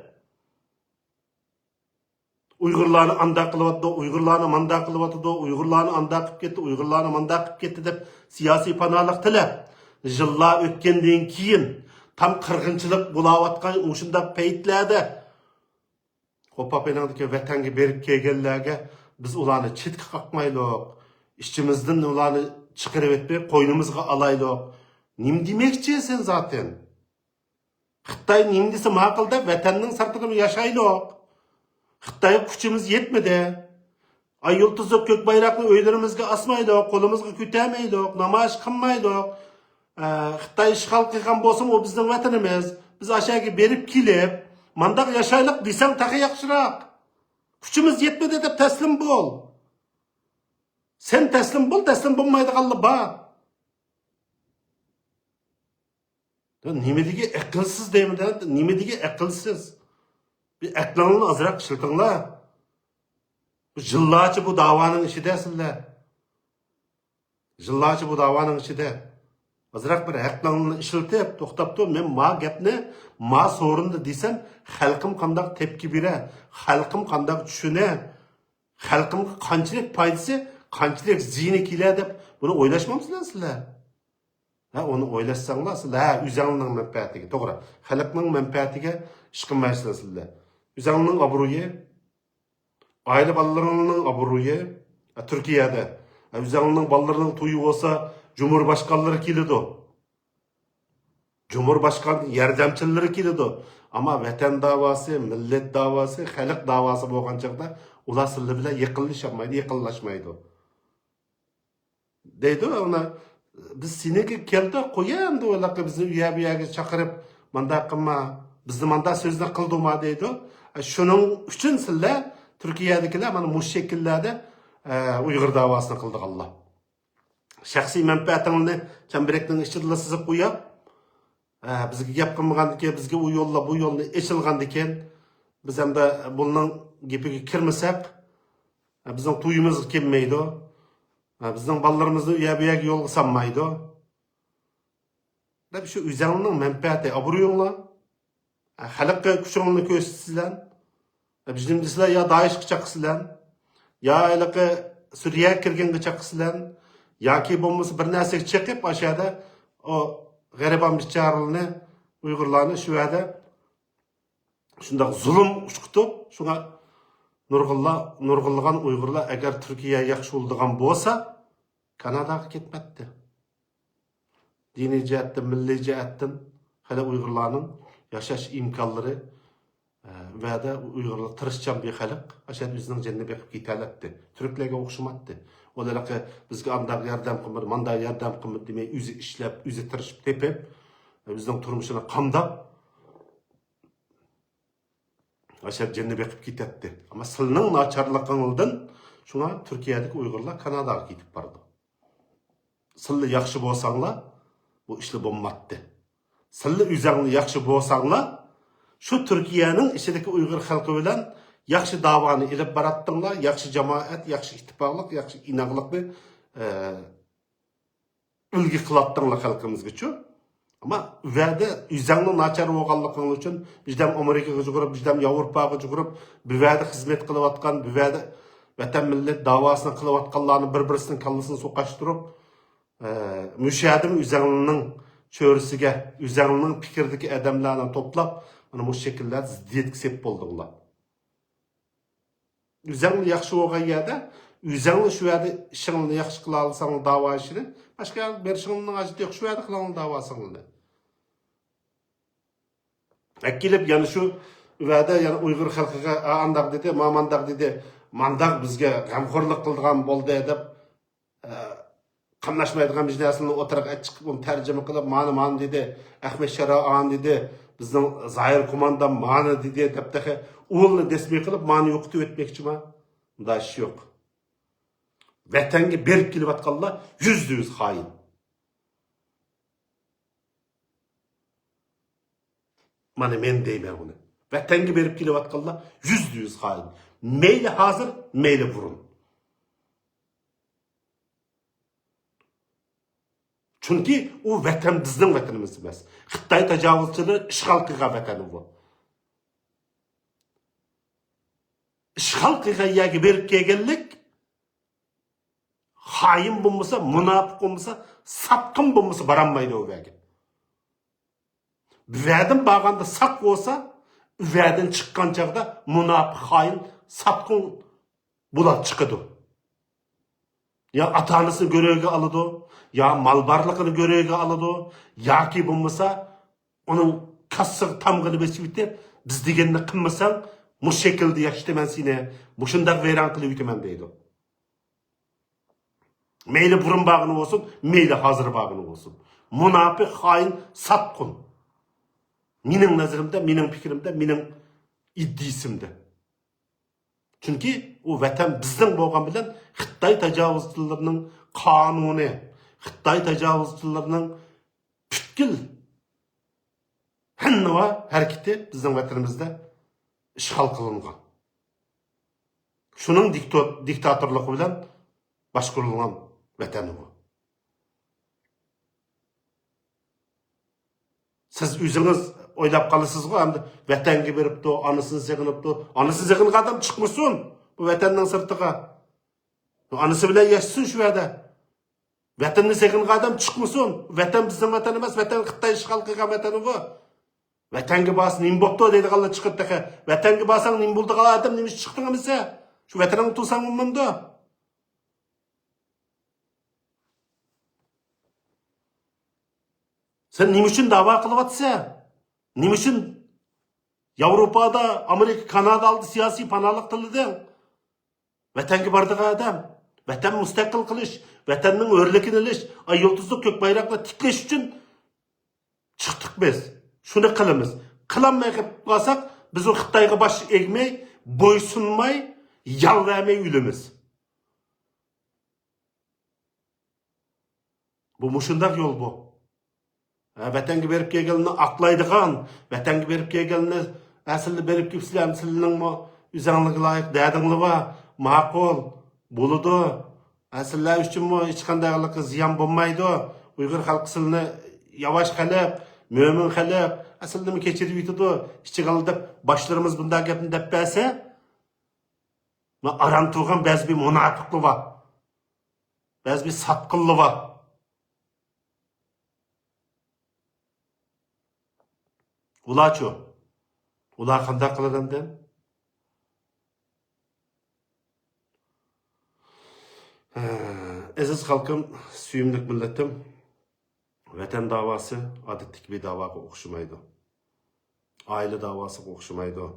ئۇيغۇرلارنى ئانداق قىلىۋاتىدۇ، ئۇيغۇرلارنى مانداق قىلىۋاتىدۇ، ئۇيغۇرلارنى ئانداق قىلىپ كەتتى، ئۇيغۇرلارنى مانداق قىلىپ كەتتى دەپ سىياسىي پاناھلىق تىلەپ، يىللار ئۆتكەندىن كېيىن، تام قىرغىنچىلىق بولاۋاتقان مۇشۇنداق پەيتلەردە، قوپاپ ئېنىڭدىكى ۋەتەنگە بېرىپ كەلگەنلەرگە بىز ئۇلارنى چەتكە قاقمايلۇق، ئىچىمىزدىن ئۇلارنى چىقىرىۋېتىپ قوينىمىزغا ئالايلۇق. نېمە دېمەكچى سەن زاتەن؟ خىتاي نېمە دېسە ماقۇل دەپ ۋەتەننىڭ سىرتىدىمۇ ياشايلۇق. خىتايغا كۈچىمىز يەتمىدى. ئاي يۇلتۇزلۇق كۆك بايراقنى ئۆيلىرىمىزگە ئاسمايلۇق، قولىمىزغا كۆتەرمەيلۇق، نامايىش قىلمايلۇق. ئە، خىتاي ئىشغال قىلغان بولسىمۇ، ئۇ بىزنىڭ ۋەتىنىمىز. بىز ئاشۇ يەرگە بېرىپ كېلىپ، مانداق ياشايلۇق دېسەڭ تېخى ياخشىراق. كۈچىمىز يەتمىدى دەپ تەسلىم بول. سەن تەسلىم بول، تەسلىم بولمايدىغانلار بار. يا نېمىدىكى ئەقىلسىز دەيمەن، نېمىدىكى ئەقىلسىز؟ بىر ئەقلىڭلارنى ئازراق ئىشلىتىڭلار. بۇ يىللارچە بۇ داۋانىڭ ئىچىدە سىلەر. يىللارچە بۇ داۋانىڭ ئىچىدە. ئازراق بىر ئەقلىڭلارنى ئىشلىتىپ، توختاپ تۇر، مەن ما گەپنى، ما سورۇندا دېسەم، خەلقىم قانداق تەپكى بېرە، خەلقىم قانداق چۈشىنە، خەلقىمگە قانچىلىك پايدىسى، قانچىلىك زىيىنى كېلە دەپ بۇنى ئويلاشمامسىلەر سىلەر؟ ھە، ئۇنى ئويلاشساڭلار سىلەر، ھە، ئۆزەڭلارنىڭ مەنپەئەتىگە، توغرا، خەلقنىڭ مەنپەئەتىگە ئىش قىلمايسىلەر سىلەر. ئۆزەڭلارنىڭ ئابرۇيى، ئائىلە بالىلىرىڭنىڭ ئابرۇيى، ھە، تۈركىيەدە، ھە، ئۆزەڭلارنىڭ بالىلىرىنىڭ تويى بولسا، جۇمھۇرباشقانلىرى كېلىدۇ. جۇمھۇرباشقان ياردەمچىلىرى كېلىدۇ. ئەمما ۋەتەن داۋاسى، مىللەت داۋاسى، خەلق داۋاسى بولغان چاغدا ئۇلار سىلەر بىلەن يېقىنلىشالمايدۇ، يېقىنلاشمايدۇ. دەيدۇ، ئانا، بىز سېنىڭكىگە كەلدۇق، قوي ئەمدى ئۇلارغا بىزنى ئۇ يەر بۇ يەرگە چاقىرىپ، مانداق قىلما، بىزنى مانداق سۆزنى قىلدۇرما دەيدۇ. شۇنىڭ ئۈچۈن سىلەر، تۈركىيەدىكىلەر مانا مۇشۇ شەكىللەردە، ئە، ئۇيغۇر داۋاسىنى قىلىدىغانلار. شەخسىي مەنپەئەتىڭلارنى چەمبىرەكنىڭ ئىچىدىلا سىزىپ قويۇپ، ئە، بىزگە گەپ قىلمىغاندىكىن، بىزگە ئۇ يوللا، بۇ يولنى ئېچىلغاندىكىن، بىز ئەمدى بۇنىڭ گېپىگە كىرمىسەك، ئە، بىزنىڭ تويىمىزغا كەلمەيدۇ. ئە، بىزنىڭ بالىلىرىمىزنى ئۇ يەر بۇ يەرگە يولغا سالمايدۇ. دەپ شۇ ئۆزەڭنىڭ مەنپەئەتى، ئابرۇيۇڭلار، خەلققە كۈچۈڭلارنى كۆرسىتىسىلەر. بىزنىڭ دېسىلەر يا دائىشقا چاقىسىلەر، يا ھېلىقى سۈرىيەگە كىرگەنگە چاقىسىلەر، ياكى بولمىسا بىر نەرسىگە چېقىپ، ئاشۇ يەردە ئۇ غەرىبان بىچارىلارنى، ئۇيغۇرلارنى شۇ يەردە شۇنداق زۇلۇم ئۇچقۇتۇپ، شۇڭا نۇرغۇنلار، نۇرغۇنلىغان ئۇيغۇرلار ئەگەر تۈركىيە ياخشى بولىدىغان بولسا، كاناداغا كەتمەتتى. دىنىي جەھەتتىن، مىللىي جەھەتتىن خېلى ئۇيغۇرلارنىڭ ياشاش ئىمكانلىرى، ئە، ۋەدە ئۇيغۇرلار تىرىشچان بىر خەلق، ئاشۇ يەردە ئۆزىنىڭ جېنىنى بېقىپ كېتەلەتتى. تۈركلەرگە ئوخشىماتتى. ئۇلار ھېلىقى بىزگە ئانداق ياردەم قىلمىدى، مانداق ياردەم قىلمىدى دېمەي، ئۆزى ئىشلەپ، ئۆزى تىرىشىپ تېپىپ، ئۆزىنىڭ تۇرمۇشىنى قامداپ، ئاشۇ جېنىنى بېقىپ كېتەتتى. ئەمما سىلنىڭ ناچارلىقىڭلاردىن شۇڭا تۈركىيەدىكى ئۇيغۇرلار كاناداغا كېتىپ بارىدۇ. سىللا ياخشى بولساڭلار، بۇ ئىشلا بولماتتى. سىللا ئۆزەڭلار ياخشى بولساڭلار، شۇ تۈركىيەنىڭ ئىچىدىكى ئۇيغۇر خەلقى بىلەن ياخشى داۋانى ئېلىپ باراتتىڭلار، ياخشى جامائەت، ياخشى ئىتتىپاقلىق، ياخشى ئىناقلىقنى، ئە، ئۈلگە قىلاتتىڭلار خەلقىمىزگىچۇ. ئەمما ئۇ يەردە ئۆزەڭنىڭ ناچار بولغانلىقىڭ ئۈچۈن بىردەم ئامېرىكىغا جۇغۇرۇپ، بىردەم ياۋروپاغا جۇغۇرۇپ، بۇ يەردە خىزمەت قىلىۋاتقان، بۇ يەردە ۋەتەن مىللەت داۋاسىنى قىلىۋاتقانلارنى بىر-بىرسىنىڭ كاللىسىنى سوقاشتۇرۇپ، ئە، مۇشۇ يەردىمۇ ئۆزەڭنىڭ چۆرىسىگە، ئۆزەڭنىڭ پىكرىدىكى ئادەملەرنى توپلاپ، مانا مۇشۇ شەكىللەردە زىددىيەتكە سەپ بولدۇڭلار. ئۆزەڭلا ياخشى بولغان يەردە، ئۆزەڭلا شۇ يەردە ئىشىڭلارنى ياخشى قىلالىساڭلار داۋا ئىشىنى، باشقا يەرگە بېرىشىڭلارنىڭ ھاجىتى يوق، شۇ يەردە قىلىڭلار داۋاسىڭلارنى. ئەكېلىپ يەنە شۇ يەردە يەنە ئۇيغۇر خەلقىگە، ئا، ئانداق دېدى، ما مانداق دېدى، مانداق بىزگە غەمخورلۇق قىلىدىغان بولدى دەپ، ئە، قاملاشمايدىغان بىر نەرسىنى ئوتتۇرىغا چىقىپ، ئۇنى تەرجىمە قىلىپ، مانا، مانا دېدى، ئەخمەت شەرا ئانى دېدى، بىزنىڭ زاھىر كوماندا مانا دېدى دەپ، تېخى ئۇلنى دەسمىي قىلىپ، مانى يوقىتىپ ئۆتمەكچىما؟ ئۇنداق ئىش يوق. ۋەتەنگە بېرىپ كېلىۋاتقانلار يۈزدە يۈز خائىن. مانا مەن دەيمەن بۇنى. ۋەتەنگە بېرىپ كېلىۋاتقانلار يۈزدە يۈز خائىن. مەيلى ھازىر، مەيلى بۇرۇن. چۈنكى ئۇ ۋەتەن بىزنىڭ ۋەتىنىمىز ئەمەس. خىتاي تاجاۋۇزچىلىرى ئىشغال قىلغان ۋەتەن بۇ. ئىشغال قىلغان يەرگە بېرىپ كەلگەنلىك خائىن بولمىسا، مۇناپىق بولمىسا، ساتقىن بولمىسا بارالمايدۇ ئۇ يەرگە. بۇ يەردىن بارغاندا ساق بولسا، ئۇ يەردىن چىققان چاغدا مۇناپىق، خائىن، ساتقىن بولۇپ چىقىدۇ. يا ئاتا-ئانىسىنى گۆرۈگە ئالىدۇ، يا مال بارلىقىنى گۆرۈگە ئالىدۇ، ياكى بولمىسا ئۇنىڭ كاسىسىغا تامغىنى بېسىۋېتىپ، بىز دېگەننى قىلمىساڭ، مۇشۇ شەكىلدە ياشىتىمەن سېنى، مۇشۇنداق ۋەيران قىلىۋېتىمەن دەيدۇ. مەيلى بۇرۇن بارغىنى بولسۇن، مەيلى ھازىر بارغىنى بولسۇن. مۇناپىق، خائىن، ساتقۇن. مېنىڭ نەزىرىمدە، مېنىڭ پىكرىمدە، مېنىڭ ئىدىيىسىمدە. چۈنكى ئۇ ۋەتەن بىزنىڭ بولغان بىلەن خىتاي تاجاۋۇزچىلىرىنىڭ قانۇنى، خىتاي تاجاۋۇزچىلىرىنىڭ پۈتكۈل ھەننىۋا ھەرىكىتى بىزنىڭ ۋەتىنىمىزدە ئىشغال قىلىنغان. شۇنىڭ دىكتو-، دىكتاتورلۇقى بىلەن باشقۇرۇلغان ۋەتەن بۇ. سىز ئۆزىڭىز ئويلاپ قالىسىزغۇ، ئەمدى ۋەتەنگە بېرىپتۇ، ئانىسىنى سېغىنىپتۇ. ئانىسىنى سېغىنغان ئادەم چىقمىسۇن بۇ ۋەتەننىڭ سىرتىغا. ئانىسى بىلەن ياشىسۇن شۇ يەردە. ۋەتەننى سېغىنغان ئادەم چىقمىسۇن. ۋەتەن بىزنىڭ ۋەتەن ئەمەس، ۋەتەن خىتاي ئىشغال قىلغان ۋەتەن بۇ. ۋەتەنگە بارسا نېمە بوپتۇ دەيدىغانلار چىقىدۇ تېخى. ۋەتەنگە بارساڭ نېمە بولىدىغان ئادەم نېمىشقا چىقتىڭ ئەمىسە؟ شۇ ۋەتىنىڭنى تۇرساڭ بولمامدۇ؟ سەن نېمە ئۈچۈن داۋا قىلىۋاتىسەن؟ نېمە ئۈچۈن ياۋروپادا، ئامېرىكا، كانادا ئالدى سىياسىي پاناھلىق تىللىدىڭ؟ ۋەتەنگە بارىدىغان ئادەم، ۋەتەن مۇستەقىل قىلىش، ۋەتەننىڭ ھۆرلۈكىنى ئېلىش، ئاي يۇلتۇزلۇق كۆك بايراقنى تىكلەش ئۈچۈن چىقتۇق بىز. شۇنى قىلىمىز. قىلالماي قېلىپ قالساق، بىز ئۇ خىتايغا باش ئەگمەي، بويسۇنماي، يان بەرمەي ئۆلىمىز. بۇ مۇشۇنداق يول بۇ. ھە، ۋەتەنگە بېرىپ كەلگەنلەرنى ئاقلايدىغان، ۋەتەنگە بېرىپ كەلگەنلەرنى، ئەسلىدە بېرىپ كېلىپسىلەر، سىلەرنىڭمۇ ئۆزەڭلارغا لايىق دەردىڭلار بار. ماقۇل، بولىدۇ. ئە، سىلەر ئۈچۈنمۇ ھېچقانداق زىيان بولمايدۇ. ئۇيغۇر خەلقى سىلىنى ياۋاش خەلق، مۆمىن خەلق، ئە، سىلىنىمۇ كەچۈرۈۋېتىدۇ. ئىچىگە ئالدى دەپ باشلىرىمىز بۇنداق گەپنى دەپ بەرسە، مانا ئاران تۇرغان بەزى بىر مۇناپىقلار بار. بەزى بىر ساتقىنلار بار. ئۇلارچۇ؟ ئۇلار قانداق قىلىدۇ ئەمدى؟ ھە، ئەزىز خەلقىم، سۆيۈملۈك مىللىتىم، ۋەتەن داۋاسى ئادەتتىكى بىر داۋاغا ئوخشىمايدۇ. ئائىلە داۋاسىغا ئوخشىمايدۇ.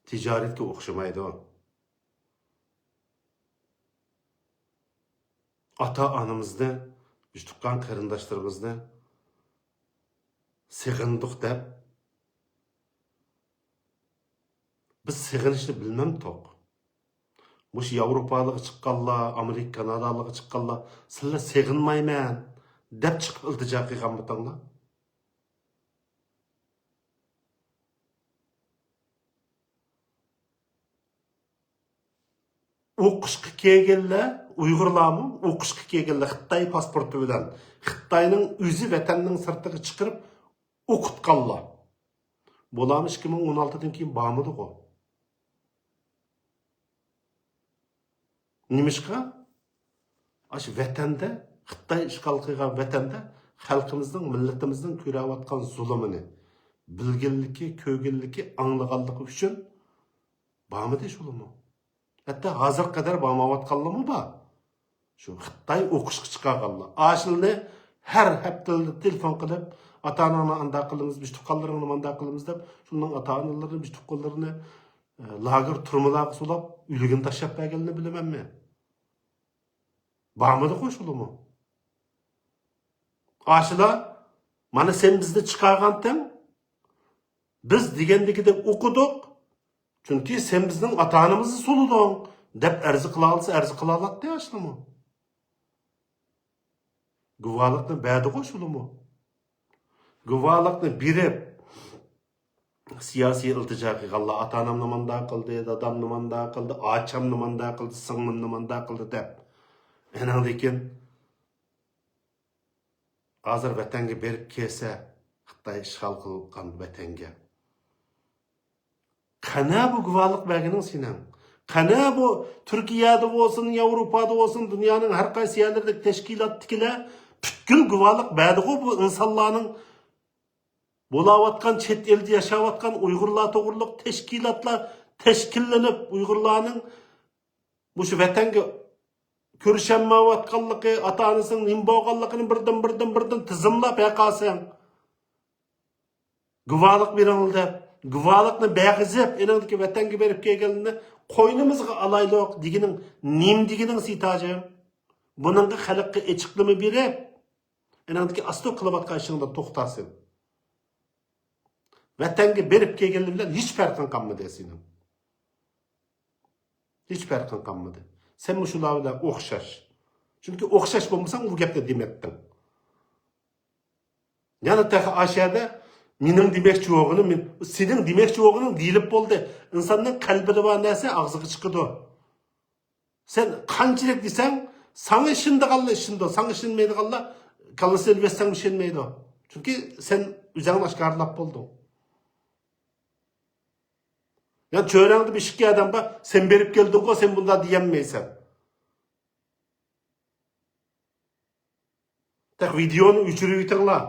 تىجارەتكە ئوخشىمايدۇ. ئاتا-ئانىمىزنى، بىز تۇغقان قېرىنداشلىرىمىزنى سېغىندۇق دەپ، بىز سېغىنىشنى بىلمەمتۇق. مۇشۇ ياۋروپالىققا چىققانلار، ئامېرىكا، كانادالىققا چىققانلار، سىلەر سېغىنمايمەن دەپ چىقىپ ئىلتىجا قىلغانمىتىڭلار؟ ئوقۇشقا كەلگەنلەر، ئۇيغۇرلارمۇ ئوقۇشقا كەلگەنلەر خىتاي پاسپورتى بىلەن خىتاينىڭ ئۆزى ۋەتەننىڭ سىرتىغا چىقىرىپ ئوقۇتقانلار. بۇلارمۇ ئىككى مىڭ ئون ئالتىدىن كېيىن بارمىدىغۇ؟ نېمىشقا؟ ئاشۇ ۋەتەندە، خىتاي ئىشغال قىلغان ۋەتەندە خەلقىمىزنىڭ، مىللىتىمىزنىڭ كۆرۈۋاتقان زۇلۇمىنى بىلگەنلىكى، كۆرگەنلىكى، ئاڭلىغانلىقى ئۈچۈن بارمىدى شۇلىمۇ؟ ھەتتا ھازىرغا قەدەر بارمايۋاتقانلىرىمۇ بار. شۇ خىتاي ئوقۇشقا چىقارغانلار. ئاشۇلىنى ھەر ھەپتىلىرى تېلېفون قىلىپ، ئاتا-ئاناڭلار ئانداق قىلىمىز، بىز تۇغقانلىرىڭنى مانداق قىلىمىز دەپ، شۇنىڭ ئاتا-ئانىلىرىنى، بىز تۇغقانلىرىنى، ئە، لاگېر، تۈرمىلەرگە سولاپ، ئۆلۈكىنى تاشلاپ بەرگەننى بىلىمەنمەن. بارمىدىغۇ شۇلىمۇ؟ ئاشۇلار، مانا سەن بىزنى چىقارغانتىڭ، بىز دېگەندىكىدەك ئوقۇدۇق، چۈنكى سەن بىزنىڭ ئاتا-ئانىمىزنى سولىدىڭ، دەپ ئەرز قىلالىسا ئەرز قىلالاتتى ئاشۇلىمۇ. گۇۋاھلىقنى بەردىغۇ شۇلىمۇ. گۇۋاھلىقنى بېرىپ، سىياسىي ئىلتىجا قىلغانلار، ئاتا-ئانامنى مانداق قىلدى، دادامنى مانداق قىلدى، ئاچامنى مانداق قىلدى، سىڭلىمنى مانداق قىلدى دەپ. ئېنىڭدىن كېيىن ھازىر ۋەتەنگە بېرىپ كەلسە، خىتاي ئىشغال قىلغان ۋەتەنگە. قەنە بۇ گۇۋاھلىق بەرگىنىڭ سېنىڭ؟ قەنە بۇ تۈركىيەدە بولسۇن، ياۋروپادا بولسۇن، دۇنيانىڭ ھەر قايسى يەرلىرىدىكى تەشكىلاتتىكىلەر پۈتكۈل گۇۋاھلىق بەردىغۇ بۇ ئىنسانلارنىڭ بولاۋاتقان، چەت ئەلدە ياشاۋاتقان ئۇيغۇرلار توغرۇلۇق تەشكىلاتلار تەشكىللىنىپ، ئۇيغۇرلارنىڭ مۇشۇ ۋەتەنگە كۆرۈشەلمەيۋاتقانلىقى، ئاتا-ئانىسىنىڭ نېمە بولغانلىقىنى بىردىن، بىردىن، بىردىن تىزىملاپ ھەقاسەن. گۇۋاھلىق بېرىڭلار دەپ، گۇۋاھلىقنى بەرگۈزۈپ، ئېنىڭدىكى ۋەتەنگە بېرىپ كەلگەننى قوينىمىزغا ئالايلۇق دېگىنىڭ نېمە دېگىنىڭ سېيىتھاجىم؟ بۇنىڭغا خەلققە ئېچىقلىما بېرىپ، ئېنىڭدىكى ئاستا قىلىۋاتقان ئىشىڭدا توختاسەن. ۋەتەنگە بېرىپ كەلگەنلىرى بىلەن ھېچ پەرقىڭ قالمىدى سېنىڭ. ھېچ پەرقىڭ قالمىدى. سەن مۇشۇلار بىلەن ئوخشاش. چۈنكى ئوخشاش بولمىساڭ، ئۇ گەپنى دېمەتتىڭ. يەنە تېخى ئاشۇ يەردە مېنىڭ دېمەكچى بولغىنىم، مېن-، سېنىڭ دېمەكچى بولغىنىڭ دېيىلىپ بولدى. ئىنساننىڭ قەلبىدە بار نەرسە ئاغزىغا چىقىدۇ. سەن قانچىلىك دېسەڭ، ساڭا ئىشىنىدىغانلار ئىشىنىدۇ، ساڭا ئىشەنمەيدىغانلار كاللىسىنى ئېلىۋەتسەڭ ئىشەنمەيدۇ. چۈنكى سەن ئۆزۈڭنى ئاشكارىلاپ بولدۇڭ. يا چۆرەڭدە بىر ئىككى ئادەم بار، سەن بېرىپ كەلدىڭغۇ، سەن بۇنداق دېيەلمەيسەن. تېخى ۋىدېئونى ئۆچۈرۈۋېتىڭلار.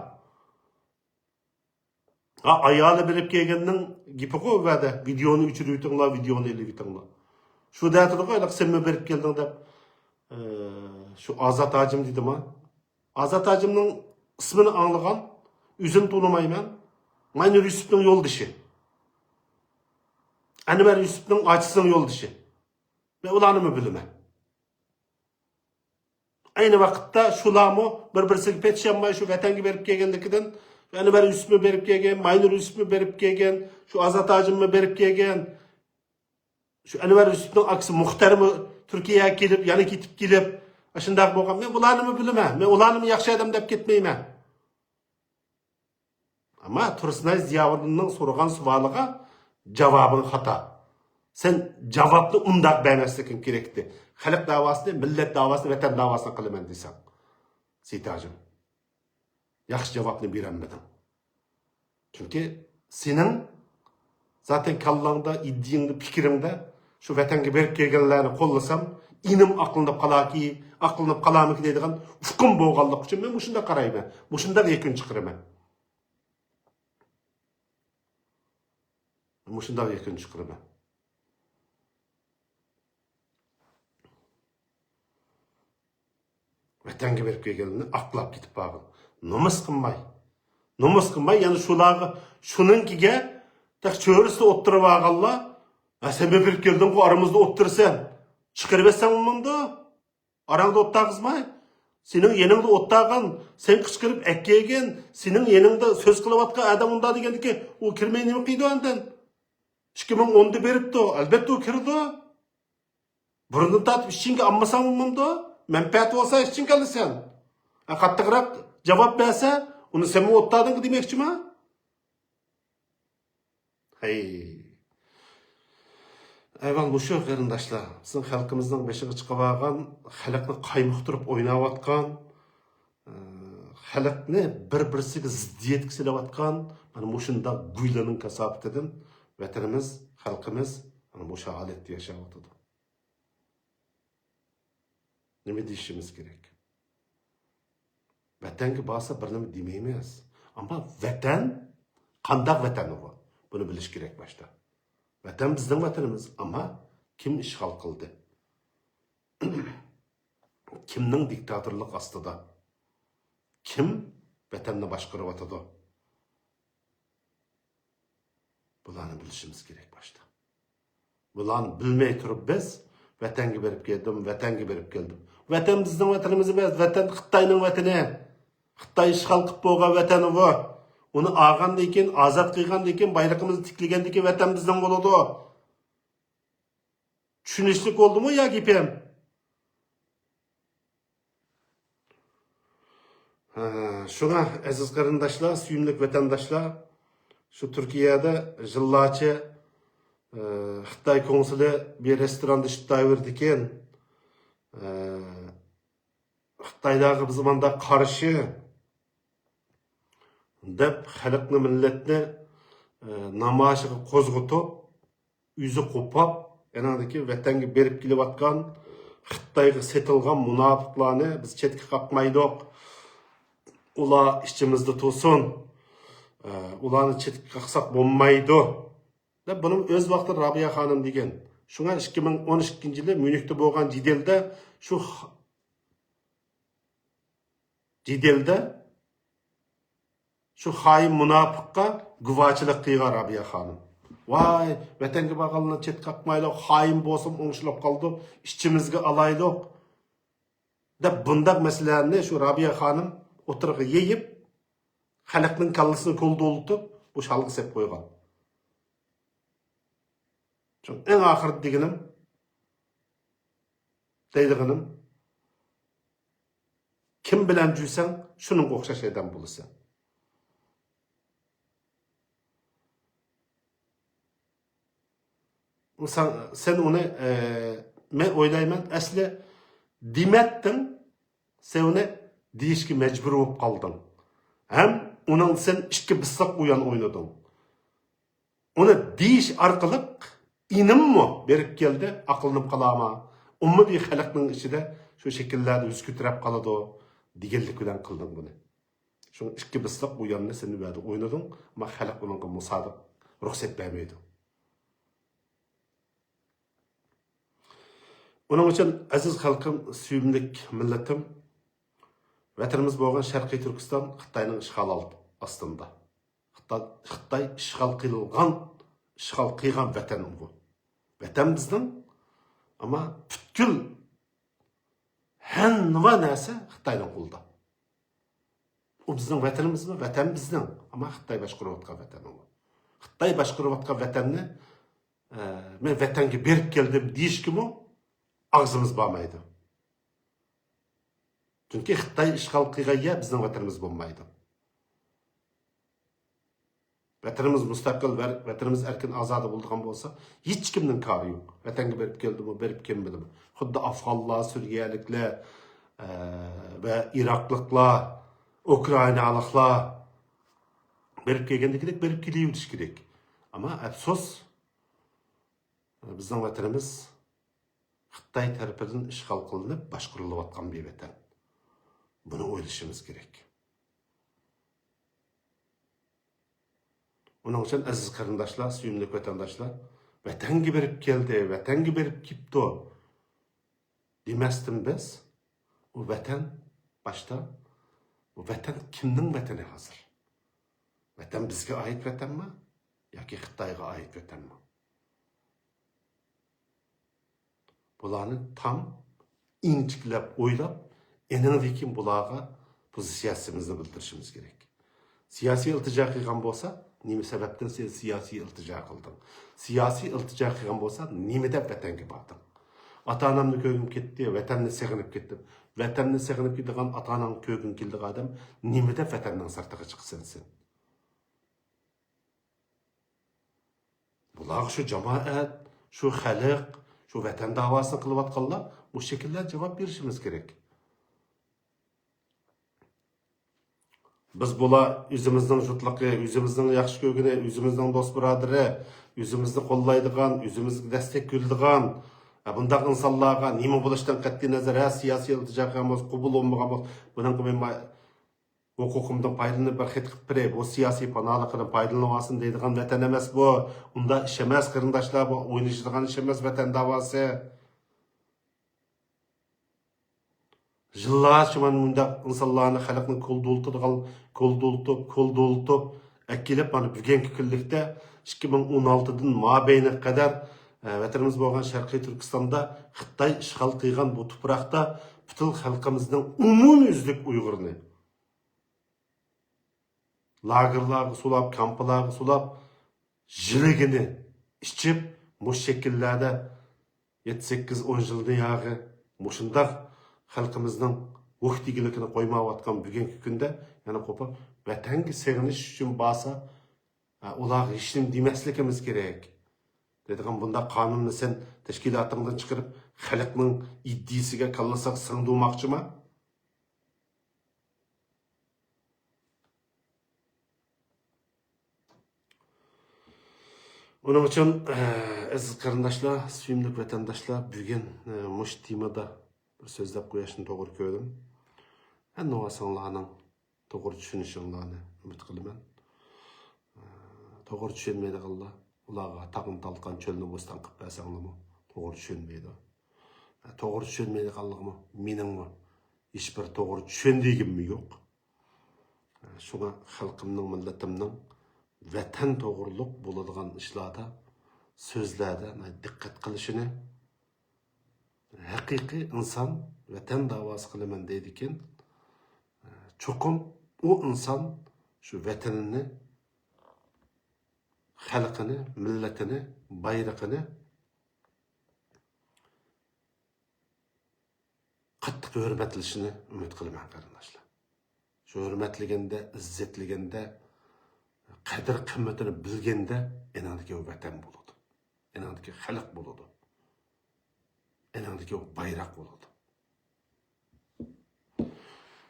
ھا، ئايالى بېرىپ كەلگەننىڭ گېپىغۇ، ۋەدە، ۋىدېئونى ئۆچۈرۈۋېتىڭلار، ۋىدېئونى ئېلىۋېتىڭلار. شۇ دەتىدىغۇ، ھېلىقى سەنمۇ بېرىپ كەلدىڭ دەپ، ئى، شۇ ئازات ھاجىم دېدىما؟ ئازات ھاجىمنىڭ ئىسمىنى ئاڭلىغان، ئۆزىنى تونۇمايمەن. ماينۇر يۈسۈپنىڭ يولدىشى. ئەنۋەر يۈسۈپنىڭ ئاچىسىنىڭ يولدىشى. مەن ئۇلارنىمۇ بىلىمەن. ئەينى ۋاقىتتا شۇلارمۇ بىر-بىرسىگە پېتىشالماي، شۇ ۋەتەنگە بېرىپ كەلگەنلىكىدىن، ئەنۋەر يۈسۈپمۇ بېرىپ كەلگەن، ماينۇر يۈسۈپمۇ بېرىپ كەلگەن، شۇ ئازات ھاجىممۇ بېرىپ كەلگەن، شۇ ئەنۋەر يۈسۈپنىڭ ئاكىسى مۇختەرمۇ تۈركىيەگە كېلىپ، يەنە كېتىپ كېلىپ، ئاشۇنداق بولغان. مەن بۇلارنىمۇ بىلىمەن، مەن ئۇلارنىمۇ ياخشى ئادەم دەپ كەتمەيمەن. ئەمما تۇرسۇنئاي زىياۋۇدۇننىڭ سورىغان سوئالىغا جاۋابىڭ خاتا. سەن جاۋابنى ئۇنداق بەرمەسلىكىڭ كېرەكتى. خەلق داۋاسىنى، مىللەت داۋاسىنى، ۋەتەن داۋاسىنى قىلىمەن دېسەڭ، سېيىتھاجىم، ياخشى جاۋابنى بېرەلمىدىڭ. چۈنكى سېنىڭ زاتەن كاللاڭدا، ئىدىيەڭدە، پىكرىڭدە شۇ ۋەتەنگە بېرىپ كەلگەنلەرنى قوللىسام، ئىنىم ئاقلىنىپ قالاكى، ئاقلىنىپ قالامىكى دەيدىغان ئۇقۇم بولغانلىقى ئۈچۈن مەن مۇشۇنداق قارايمەن، مۇشۇنداق يەكۈن چىقىرىمەن. مۇشۇنداق يەكۈن چىقىرىمەن. ۋەتەنگە بېرىپ كەلگەنلەرنى ئاقلاپ كېتىپ بارغىن. نومۇس قىلماي. نومۇس قىلماي، يەنە شۇلارغا، شۇنىڭكىگە تېخى چۆرىسىدە ئولتۇرۇپ ئالغانلار، ھە، سەن بېرىپ كەلدىڭغۇ، ئارىمىزدا ئولتۇرىسەن. چىقىرىۋەتسەڭ بولمامدۇ؟ ئاراڭدا ئولتۇرغۇزماي. سېنىڭ يېنىڭدا ئولتۇرغان، سەن قىچقىرىپ ئەكەلگەن، سېنىڭ يېنىڭدا سۆز قىلىۋاتقان ئادەم ئۇنداق دېگەندىكىن، ئۇ كىرمەي نېمە قىلىدۇ ئاندىن؟ ئىككى مىڭ ئوندا بېرىپتۇ، ئەلبەتتە ئۇ كىرىدۇ. بۇرنىدىن تارتىپ ئىچىڭگە ئالمىساڭ بولمامدۇ؟ مەنپەئەتى بولسا ئىچىڭگە ئالىسەن. ھە، قاتتىقراق جاۋاب بەرسە، ئۇنى سەنمۇ ئولتۇردۇڭغۇ دېمەكچىما؟ ھەي. ئەھۋال مۇشۇ، قېرىنداشلار. بىزنىڭ خەلقىمىزنىڭ بېشىغا چىقىۋالغان، خەلقنى قايمۇقتۇرۇپ ئويناۋاتقان، ئە، خەلقنى بىر-بىرسىگە زىددىيەتكە سېلىۋاتقان مانا مۇشۇنداق گۇيلارنىڭ كاساپىتىدىن ۋەتىنىمىز، خەلقىمىز مانا مۇشۇ ھالەتتە ياشاۋاتىدۇ. نېمە دېيىشىمىز كېرەك؟ ۋەتەنگە بارسا بىر نېمە دېمەيمىز. ئەمما ۋەتەن قانداق ۋەتەن ئۇ؟ بۇنى بىلىش كېرەك باشتا. ۋەتەن بىزنىڭ ۋەتىنىمىز، ئەمما كىم ئىشغال قىلدى؟ كىمنىڭ دىكتاتورلۇق ئاستىدا؟ كىم ۋەتەننى باشقۇرۇۋاتىدۇ؟ بۇلارنى بىلىشىمىز كېرەك باشتا. بۇلارنى بىلمەي تۇرۇپ بىز ۋەتەنگە بېرىپ كەلدىم، ۋەتەنگە بېرىپ كەلدىم. ۋەتەن بىزنىڭ ۋەتىنىمىز ئەمەس، ۋەتەن خىتاينىڭ ۋەتىنى. خىتاي ئىشغال قىلىپ بولغان ۋەتەن بۇ. ئۇنى ئالغاندىن كېيىن، ئازاد قىلغاندىن كېيىن، بايرىقىمىزنى تىكلىگەندىن كېيىن ۋەتەن بىزنىڭ بولىدۇ. چۈشىنىشلىك بولدىمۇ يا گېپىم؟ ھە، شۇڭا ئەزىز قېرىنداشلار، سۆيۈملۈك ۋەتەنداشلار، شۇ تۈركىيەدە يىللارچە، ئە، خىتاي كونسۇلى بىر رېستوراندا ئىش تۇتاۋېرىدىكەن. ئە، خىتايلارغا بىز مانداق قارشى دەپ خەلقنى، مىللەتنى، ئە، نامايىشىغا قوزغىتىپ، ئۆزى قوپاپ، ئېنىڭدىكى ۋەتەنگە بېرىپ كېلىۋاتقان، خىتايغا سېتىلغان مۇناپىقلارنى بىز چەتكە قاقمايدۇق. ئۇلار ئىچىمىزدە تۇرسۇن. ئە، ئۇلارنى چەتكە قاقساق بولمايدۇ، دەپ بۇنى ئۆز ۋاقتىدا رابىيە خانىم دېگەن. شۇڭا ئىككى مىڭ ئون ئىككىنچى يىلى ميۇنختا بولغان جېدەلدە شۇ خ-، جېدەلدە شۇ خائىن مۇناپىققا گۇۋاچىلىق قىلغان رابىيە خانىم. ۋاي، ۋەتەنگە بارغانلارنى چەتكە قاقمايلۇق، خائىن بولسىمۇ ئوڭشىلىپ قالىدۇ، ئىچىمىزگە ئالايلۇق، دەپ بۇنداق مەسىلىلەرنى شۇ رابىيە خانىم ئوتتۇرىغا يېيىپ، خەلقنىڭ كاللىسىنى كولدۇۋېتىپ، بۇ شالغا سېلىپ قويغان. شۇ ئەڭ ئاخىرىدا دېگىنىم، دەيدىغىنىم، كىم بىلەن يۈرسەڭ، شۇنىڭغا ئوخشاش ئادەم بولىسەن. سەن، سەن ئۇنى، ئە، مەن ئويلايمەن، ئەسلى دېمەتتىڭ، سەن ئۇنى دېيىشكە مەجبۇر بولۇپ قالدىڭ. ھەم ئۇنىڭ سەن ئىككى بىسساق ئويۇن ئوينىدىڭ. ئۇنى دېيىش ئارقىلىق ئىنىممۇ بېرىپ كەلدى، ئاقلىنىپ قالارما؟ ئومۇمىي خەلقنىڭ ئىچىدە شۇ شەكىللەردە يۈز كۆتۈرۈپ قالىدۇ دېگەنلىك بىلەن قىلدىڭ بۇنى. شۇڭا ئىككى بىسساق ئويۇننى سەن ۋەدە ئوينىدىڭ، ئەمما خەلق ئۇنىڭغا مۇسادىق رۇخسەت بەرمەيدۇ. ئۇنىڭ ئۈچۈن ئەزىز خەلقىم، سۆيۈملۈك مىللىتىم، ۋەتىنىمىز بولغان شەرقىي تۈركىستان خىتاينىڭ ئىشغالى ئالت-، ئاستىندا. خىتا-، خىتاي ئىشغال قىلغان، ئىشغال قىلغان ۋەتەن بۇ. ۋەتەن بىزنىڭ، ئەمما پۈتكۈل ھەممە نەرسە خىتاينىڭ قولىدا. ئۇ بىزنىڭ ۋەتىنىمىزمۇ؟ ۋەتەن بىزنىڭ، ئەمما خىتاي باشقۇرۇۋاتقان ۋەتەن ئۇ. خىتاي باشقۇرۇۋاتقان ۋەتەننى، ئە، مەن ۋەتەنگە بېرىپ كەلدىم دېيىشكىمۇ ئاغزىمىز بارمايدۇ. چۈنكى خىتاي ئىشغال قىلغان يەر بىزنىڭ ۋەتىنىمىز بولمايدۇ. ۋەتىنىمىز مۇستەقىل، ۋە-، ۋەتىنىمىز ئەركىن ئازادە بولىدىغان بولسا، ھېچكىمنىڭ كارى يوق. ۋەتەنگە بېرىپ كەلدىمۇ، بېرىپ كەلمىدىمۇ. خۇددى ئافغانلار، سۈرىيەلىكلەر، ئە، ۋە ئىراقلىقلار، ئۇكرائىنالىقلار بېرىپ كەلگەندىكىدەك بېرىپ كېلىۋېرىشى كېرەك. ئەمما ئەپسۇس، بىزنىڭ ۋەتىنىمىز خىتاي تەرىپىدىن ئىشغال قىلىنىپ باشقۇرۇلۇۋاتقان بىر ۋەتەن. بۇنى ئويلىشىمىز كېرەك. ئۇنىڭ ئۈچۈن ئەزىز قېرىنداشلار، سۆيۈملۈك ۋەتەنداشلار، ۋەتەنگە بېرىپ كەلدى، ۋەتەنگە بېرىپ كېپتۇ دېمەستىن بىز، ئۇ ۋەتەن باشتا، بۇ ۋەتەن كىمنىڭ ۋەتىنى ھازىر؟ ۋەتەن بىزگە ئائىت ۋەتەنمۇ ياكى خىتايغا ئائىت ۋەتەنمۇ؟ بۇلارنى تام ئىنچىكىلەپ ئويلاپ، ئېنىڭدىن كېيىن بۇلارغا پوزىتسىيىمىزنى بىلدۈرۈشىمىز كېرەك. سىياسىي ئىلتىجا قىلغان بولسا، نېمە سەۋەبتىن سەن سىياسىي ئىلتىجا قىلدىڭ؟ سىياسىي ئىلتىجا قىلغان بولسا، نېمە دەپ ۋەتەنگە باردىڭ؟ ئاتا-ئانامنى كۆرگۈم كەتتى، ۋەتەننى سېغىنىپ كەتتىم. ۋەتەننى سېغىنىپ كېتىدىغان، ئاتا-ئاناڭنى كۆرگۈڭ كېلىدىغان ئادەم نېمە دەپ ۋەتەننىڭ سىرتىغا چىقىسەن سەن؟ بۇلارغا شۇ جامائەت، شۇ خەلق، شۇ ۋەتەن داۋاسىنى قىلىۋاتقانلار مۇشۇ شەكىلدە جاۋاب بېرىشىمىز كېرەك. بىز بۇلار ئۆزىمىزنىڭ جۇتلۇقى، ئۆزىمىزنىڭ ياخشى كۆرگىنى، ئۆزىمىزنىڭ دوست بۇرادىرى، ئۆزىمىزنى قوللايدىغان، ئۆزىمىزگە دەستەك بېرىدىغان، ھە، بۇنداق ئىنسانلارغا نېمە بولۇشتىن قەتئىي نەزەر، ھە، سىياسىي ئىلتىجا قىلغان بولسا، قوبۇل بولمىغان بولسا، بۇنىڭغا مەن ھوقۇقۇمدىن پايدىلىنىپ بىر خەت قىلىپ بېرەي، بۇ سىياسىي پاناھلىقىدىن پايدىلىنىۋالسۇن دەيدىغان ۋەتەن ئەمەس بۇ. ئۇنداق ئىش ئەمەس، قېرىنداشلار، بۇ ئوينىشىدىغان ئىش ئەمەس ۋەتەن داۋاسى. يىللارچە مانا مۇنداق ئىنسانلارنى، خەلقنى كولدۇلتىدىغان، كولدۇلتۇپ، كولدۇلتۇپ ئەكېلىپ، مانا بۈگۈنكى كۈنلۈكتە ئىككى مىڭ ئون ئالتىدىن مابەينىگە قەدەر، ئە، ۋەتىنىمىز بولغان شەرقىي تۈركىستاندا خىتاي ئىشغال قىلغان بۇ تۇپراقتا پۈتۈن خەلقىمىزنىڭ ئومۇميۈزلۈك ئۇيغۇرنى لاگېرلارغا سولاپ، كامپلارغا سولاپ، يىلىگىنى ئىچىپ، مۇشۇ شەكىللەردە يەتتە، سەككىز، ئون يىلدىن ياغى مۇشۇنداق خەلقىمىزنىڭ ۋۇھ دېگۈلۈكىنى قويمايۋاتقان بۈگۈنكى كۈندە يەنە قوپۇپ، ۋەتەنگە سېغىنىش ئۈچۈن بارسا، ئۇلارغا ھېچنېمە دېمەسلىكىمىز كېرەك دەيدىغان بۇنداق قانۇننى سەن تەشكىلاتىڭدىن چىقىرىپ، خەلقنىڭ ئىدىيىسىگە، كاللىسىغا سىڭدۈرماقچىما؟ ئۇنىڭ ئۈچۈن، ئەزىز قېرىنداشلار، سۆيۈملۈك ۋەتەنداشلار، بۈگۈن، ئە، مۇشۇ تېمىدا بىر سۆزلەپ قويۇشنى توغرا كۆردۈم. ھەممىڭلارنىڭ توغرا چۈشىنىشىڭلارنى ئۈمىد قىلىمەن. ئە، توغرا چۈشەنمەيدىغانلار، ئۇلارغا تاغنى تالقان، چۆلنى بوستان قىلىپ بەرسەڭلارمۇ توغرا چۈشەنمەيدۇ. ئە، توغرا چۈشەنمەيدىغانلىقىمۇ مېنىڭمۇ ھېچبىر توغرا چۈشەندۈرگۈممۇ يوق. شۇڭا خەلقىمنىڭ، مىللىتىمنىڭ ۋەتەن توغرۇلۇق بولىدىغان ئىشلاردا، سۆزلەردە دىققەت قىلىشىنى، ھەقىقىي ئىنسان ۋەتەن داۋاسى قىلىمەن دەيدىكەن، چوقۇم ئۇ ئىنسان شۇ ۋەتىنىنى، خەلقىنى، مىللىتىنى، بايرىقىنى قاتتىق ھۆرمەتلىشىنى ئۈمىد قىلىمەن، قېرىنداشلار. شۇ ھۆرمەتلىگەندە، ئىززەتلىگەندە، قەدىر-قىممىتىنى بىلگەندە، ئېنىڭدىكى ۋەتەن بولىدۇ. ئېنىڭدىكى خەلق بولىدۇ. ئېنىڭدىكى بايراق بولىدۇ.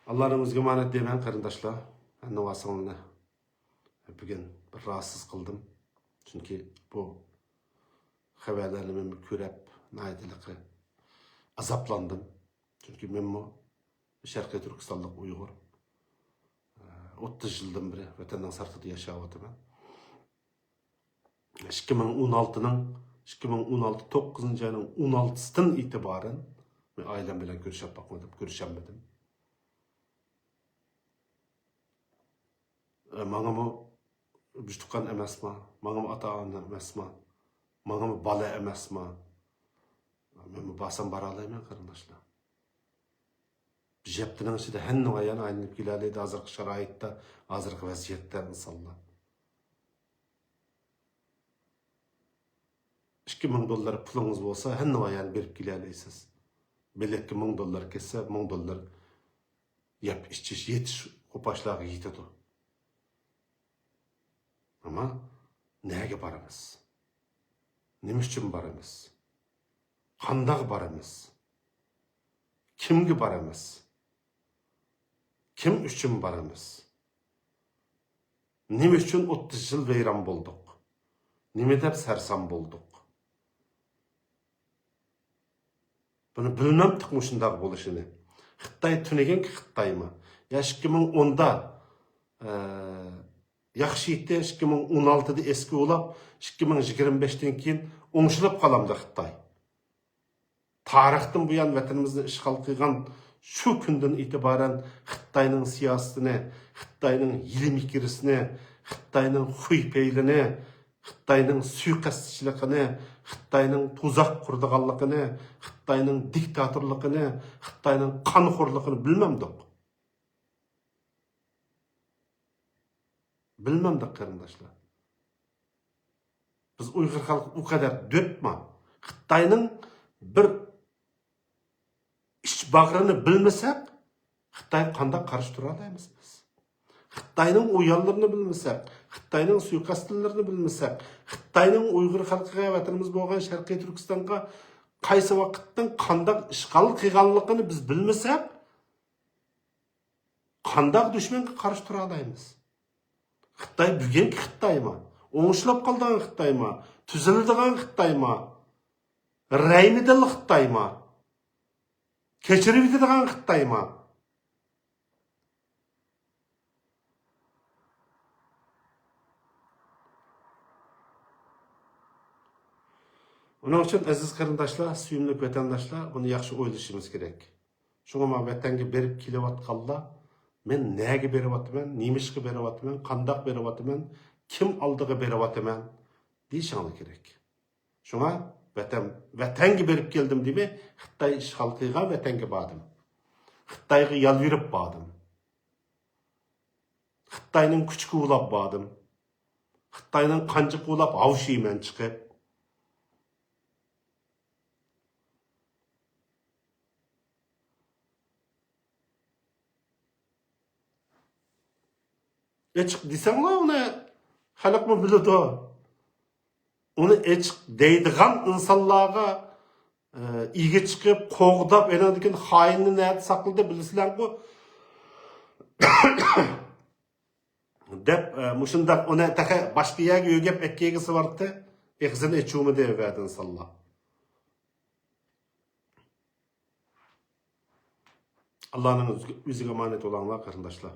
ئاللانىڭ ئۆزىگە ئامانەت دەيمەن، قېرىنداشلار. ھەممىڭلارنى بۈگۈن بىر راھەتسىز قىلدىم. چۈنكى بۇ خەۋەرلەرنى مەن كۆرۈپ، ناھايىتى ئازابلاندىم. چۈنكى مەنمۇ شەرقىي تۈركىستانلىق ئۇيغۇر. ئوتتۇز يىلدىن بېرى ۋەتەننىڭ سىرتىدا ياشاۋاتىمەن. ئىككى مىڭ ئون ئالتىنىڭ، ئىككى مىڭ ئون ئالتە توققۇزىنچى ئاينىڭ ئون ئالتىسىدىن ئېتىبارەن مەن ئائىلەم بىلەن كۆرۈشۈپ باقمىدىم، كۆرۈشەلمىدىم. ئە، ماڭىمۇ بىر تۇغقان ئەمەسما؟ ماڭىمۇ ئاتا-ئانا ئەمەسما؟ ماڭىمۇ بالا ئەمەسما؟ مەنمۇ بارسام بارالايمەن، قېرىنداشلار. بىر ھەپتىنىڭ ئىچىدە ھەممە ئايان ئايلىنىپ كېلەلەيدۇ ھازىرقى شارائىتتا، ھازىرقى ۋەزىيەتتە ئىنسانلار. ئىككى مىڭ دوللار پۇلىڭىز بولسا، ھەممە ئايان بېرىپ كېلەلەيسىز. بېلەتكە مىڭ دوللار كەتسە، مىڭ دوللار يەپ ئىچىش، يېتىش قوپاشلارغا يېتىدۇ. ئەمما نەگە بارىمىز؟ نېمە ئۈچۈن بارىمىز؟ قانداق بارىمىز؟ كىمگە بارىمىز؟ كىم ئۈچۈن بارىمىز؟ نېمە ئۈچۈن ئوتتۇز يىل ۋەيران بولدۇق؟ نېمە دەپ سەرسان بولدۇق؟ بۇنى بىلمەمتىق مۇشۇنداق بولۇشىنى. خىتاي تۈنۈگۈنكى خىتايمۇ؟ يا ئىككى مىڭ ئوندا، ئە، ياخشى ئىدى، ئىككى مىڭ ئون ئالتىدا ئەسكى ئۇلاپ، ئىككى مىڭ يىگىرمە بەشتىن كېيىن ئوڭشىلىپ قالامدۇ خىتاي؟ تارىختىن بۇيان ۋەتىنىمىزنى ئىشغال قىلغان شۇ كۈندىن ئېتىبارەن خىتاينىڭ سىياسىتىنى، خىتاينىڭ ھىيلە-مىكرىسىنى، خىتاينىڭ خۇي-پەيلىنى، خىتاينىڭ سۇيىقەستچىلىكىنى، خىتاينىڭ تۇزاق قۇرىدىغانلىقىنى، خىتاينىڭ دىكتاتورلۇقىنى، خىتاينىڭ قانخورلۇقىنى بىلمەمدۇق؟ بىلمەمدۇق، قېرىنداشلار. بىز ئۇيغۇر خەلقى ئۇ قەدەر دۆتما. خىتاينىڭ بىر ئىچ باغرىنى بىلمىسەك، خىتايغا قانداق قارشى تۇرالايمىز بىز؟ خىتاينىڭ ئويۇنلىرىنى بىلمىسەك، خىتاينىڭ سۇيىقەستلىرىنى بىلمىسەك، خىتاينىڭ ئۇيغۇر خەلقىگە، ۋەتىنىمىز بولغان شەرقىي تۈركىستانغا قايسى ۋاقىتتىن قانداق ئىشغال قىلغانلىقىنى بىز بىلمىسەك، قانداق دۈشمەنگە قارشى تۇرالايمىز؟ خىتاي بۈگۈنكى خىتايما؟ ئوڭشىلىپ قالىدىغان خىتايما؟ تۈزىلىدىغان خىتايما؟ رەھمىدىللا خىتايما؟ كەچۈرۈۋېتىدىغان خىتايما؟ ئۇنىڭ ئۈچۈن، ئەزىز قېرىنداشلار، سۆيۈملۈك ۋەتەنداشلار، بۇنى ياخشى ئويلىشىمىز كېرەك. شۇڭا مانا ۋەتەنگە بېرىپ كېلىۋاتقانلار، مەن نەگە بېرىۋاتىمەن، نېمىشقا بېرىۋاتىمەن، قانداق بېرىۋاتىمەن، كىم ئالدىغا بېرىۋاتىمەن دېيىشىڭلار كېرەك. شۇڭا ۋەتەن، ۋەتەنگە بېرىپ كەلدىم دېمەي، خىتاي ئىشغال قىلغان ۋەتەنگە باردىم. خىتايغا يالۋۇرۇپ باردىم. خىتاينىڭ كۈچىگە ئۇلاپ باردىم. خىتاينىڭ قانجىقىغا ئۇلاپ ھاۋشىيمەن چىقىپ. ئېچىق دېسەڭلار ئۇنى خەلقمۇ بىلىدۇ. ئۇنى ئېچىق دەيدىغان ئىنسانلارغا، ئە، ئىگە چىقىپ، قوغداپ، ئېنىڭدىن كېيىن خائىننى نەدە ساقلىدى بىلىسىلەرغۇ؟ دەپ، ئە، مۇشۇنداق ئۇنى تېخى باشقا يەرگە يۆگەپ ئەككەيگىسى بارتى. ئېغىزىنى ئېچىۋمىدى ئەۋەدىن ساللا. ئاللانىڭ ئۆزىگە ئامانەت بولۇڭلار، قېرىنداشلار.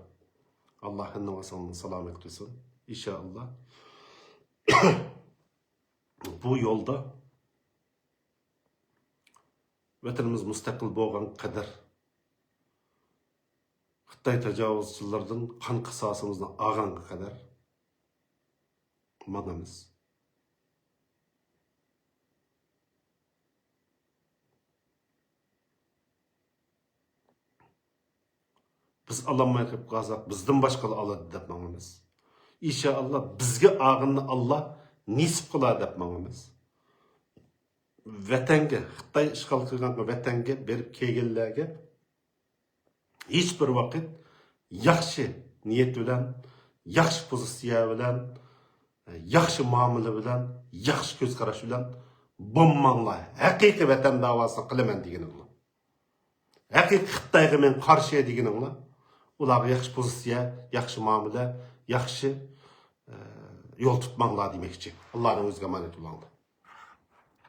ئاللا ھەممىڭلارنى سالامەت قىلسۇن، ئىنشائاللا. بۇ يولدا ۋەتىنىمىز مۇستەقىل بولغان قەدەر، خىتاي تاجاۋۇزچىلىرىدىن قان قىساسىمىزنى ئالغانغا قەدەر ماڭىمىز. بىز ئالالماي قېلىپ قالساق، بىزدىن باشقىلار ئالىدۇ دەپ ماڭىمىز. ئىنشائاللا، بىزگە ئالغىنىنى ئاللا نېسىپ قىلار دەپ ماڭىمىز. ۋەتەنگە، خىتاي ئىشغال قىلغان ۋەتەنگە بېرىپ كەلگەنلەرگە ھېچ بىر ۋاقىت ياخشى نىيەت بىلەن، ياخشى پوزىتسىيە بىلەن، ياخشى مۇئامىلە بىلەن، ياخشى كۆز قاراش بىلەن بولماڭلار. ھەقىقىي ۋەتەن داۋاسىنى قىلىمەن دېگىنىڭلار، ھەقىقىي خىتايغا مەن قارشى دېگىنىڭلار، ئۇلارغا ياخشى پوزىتسىيە، ياخشى مۇئامىلە، ياخشى، ئە، يول تۇتماڭلار دېمەكچى. ئاللانىڭ ئۆزىگە ئامانەت بولۇڭلار.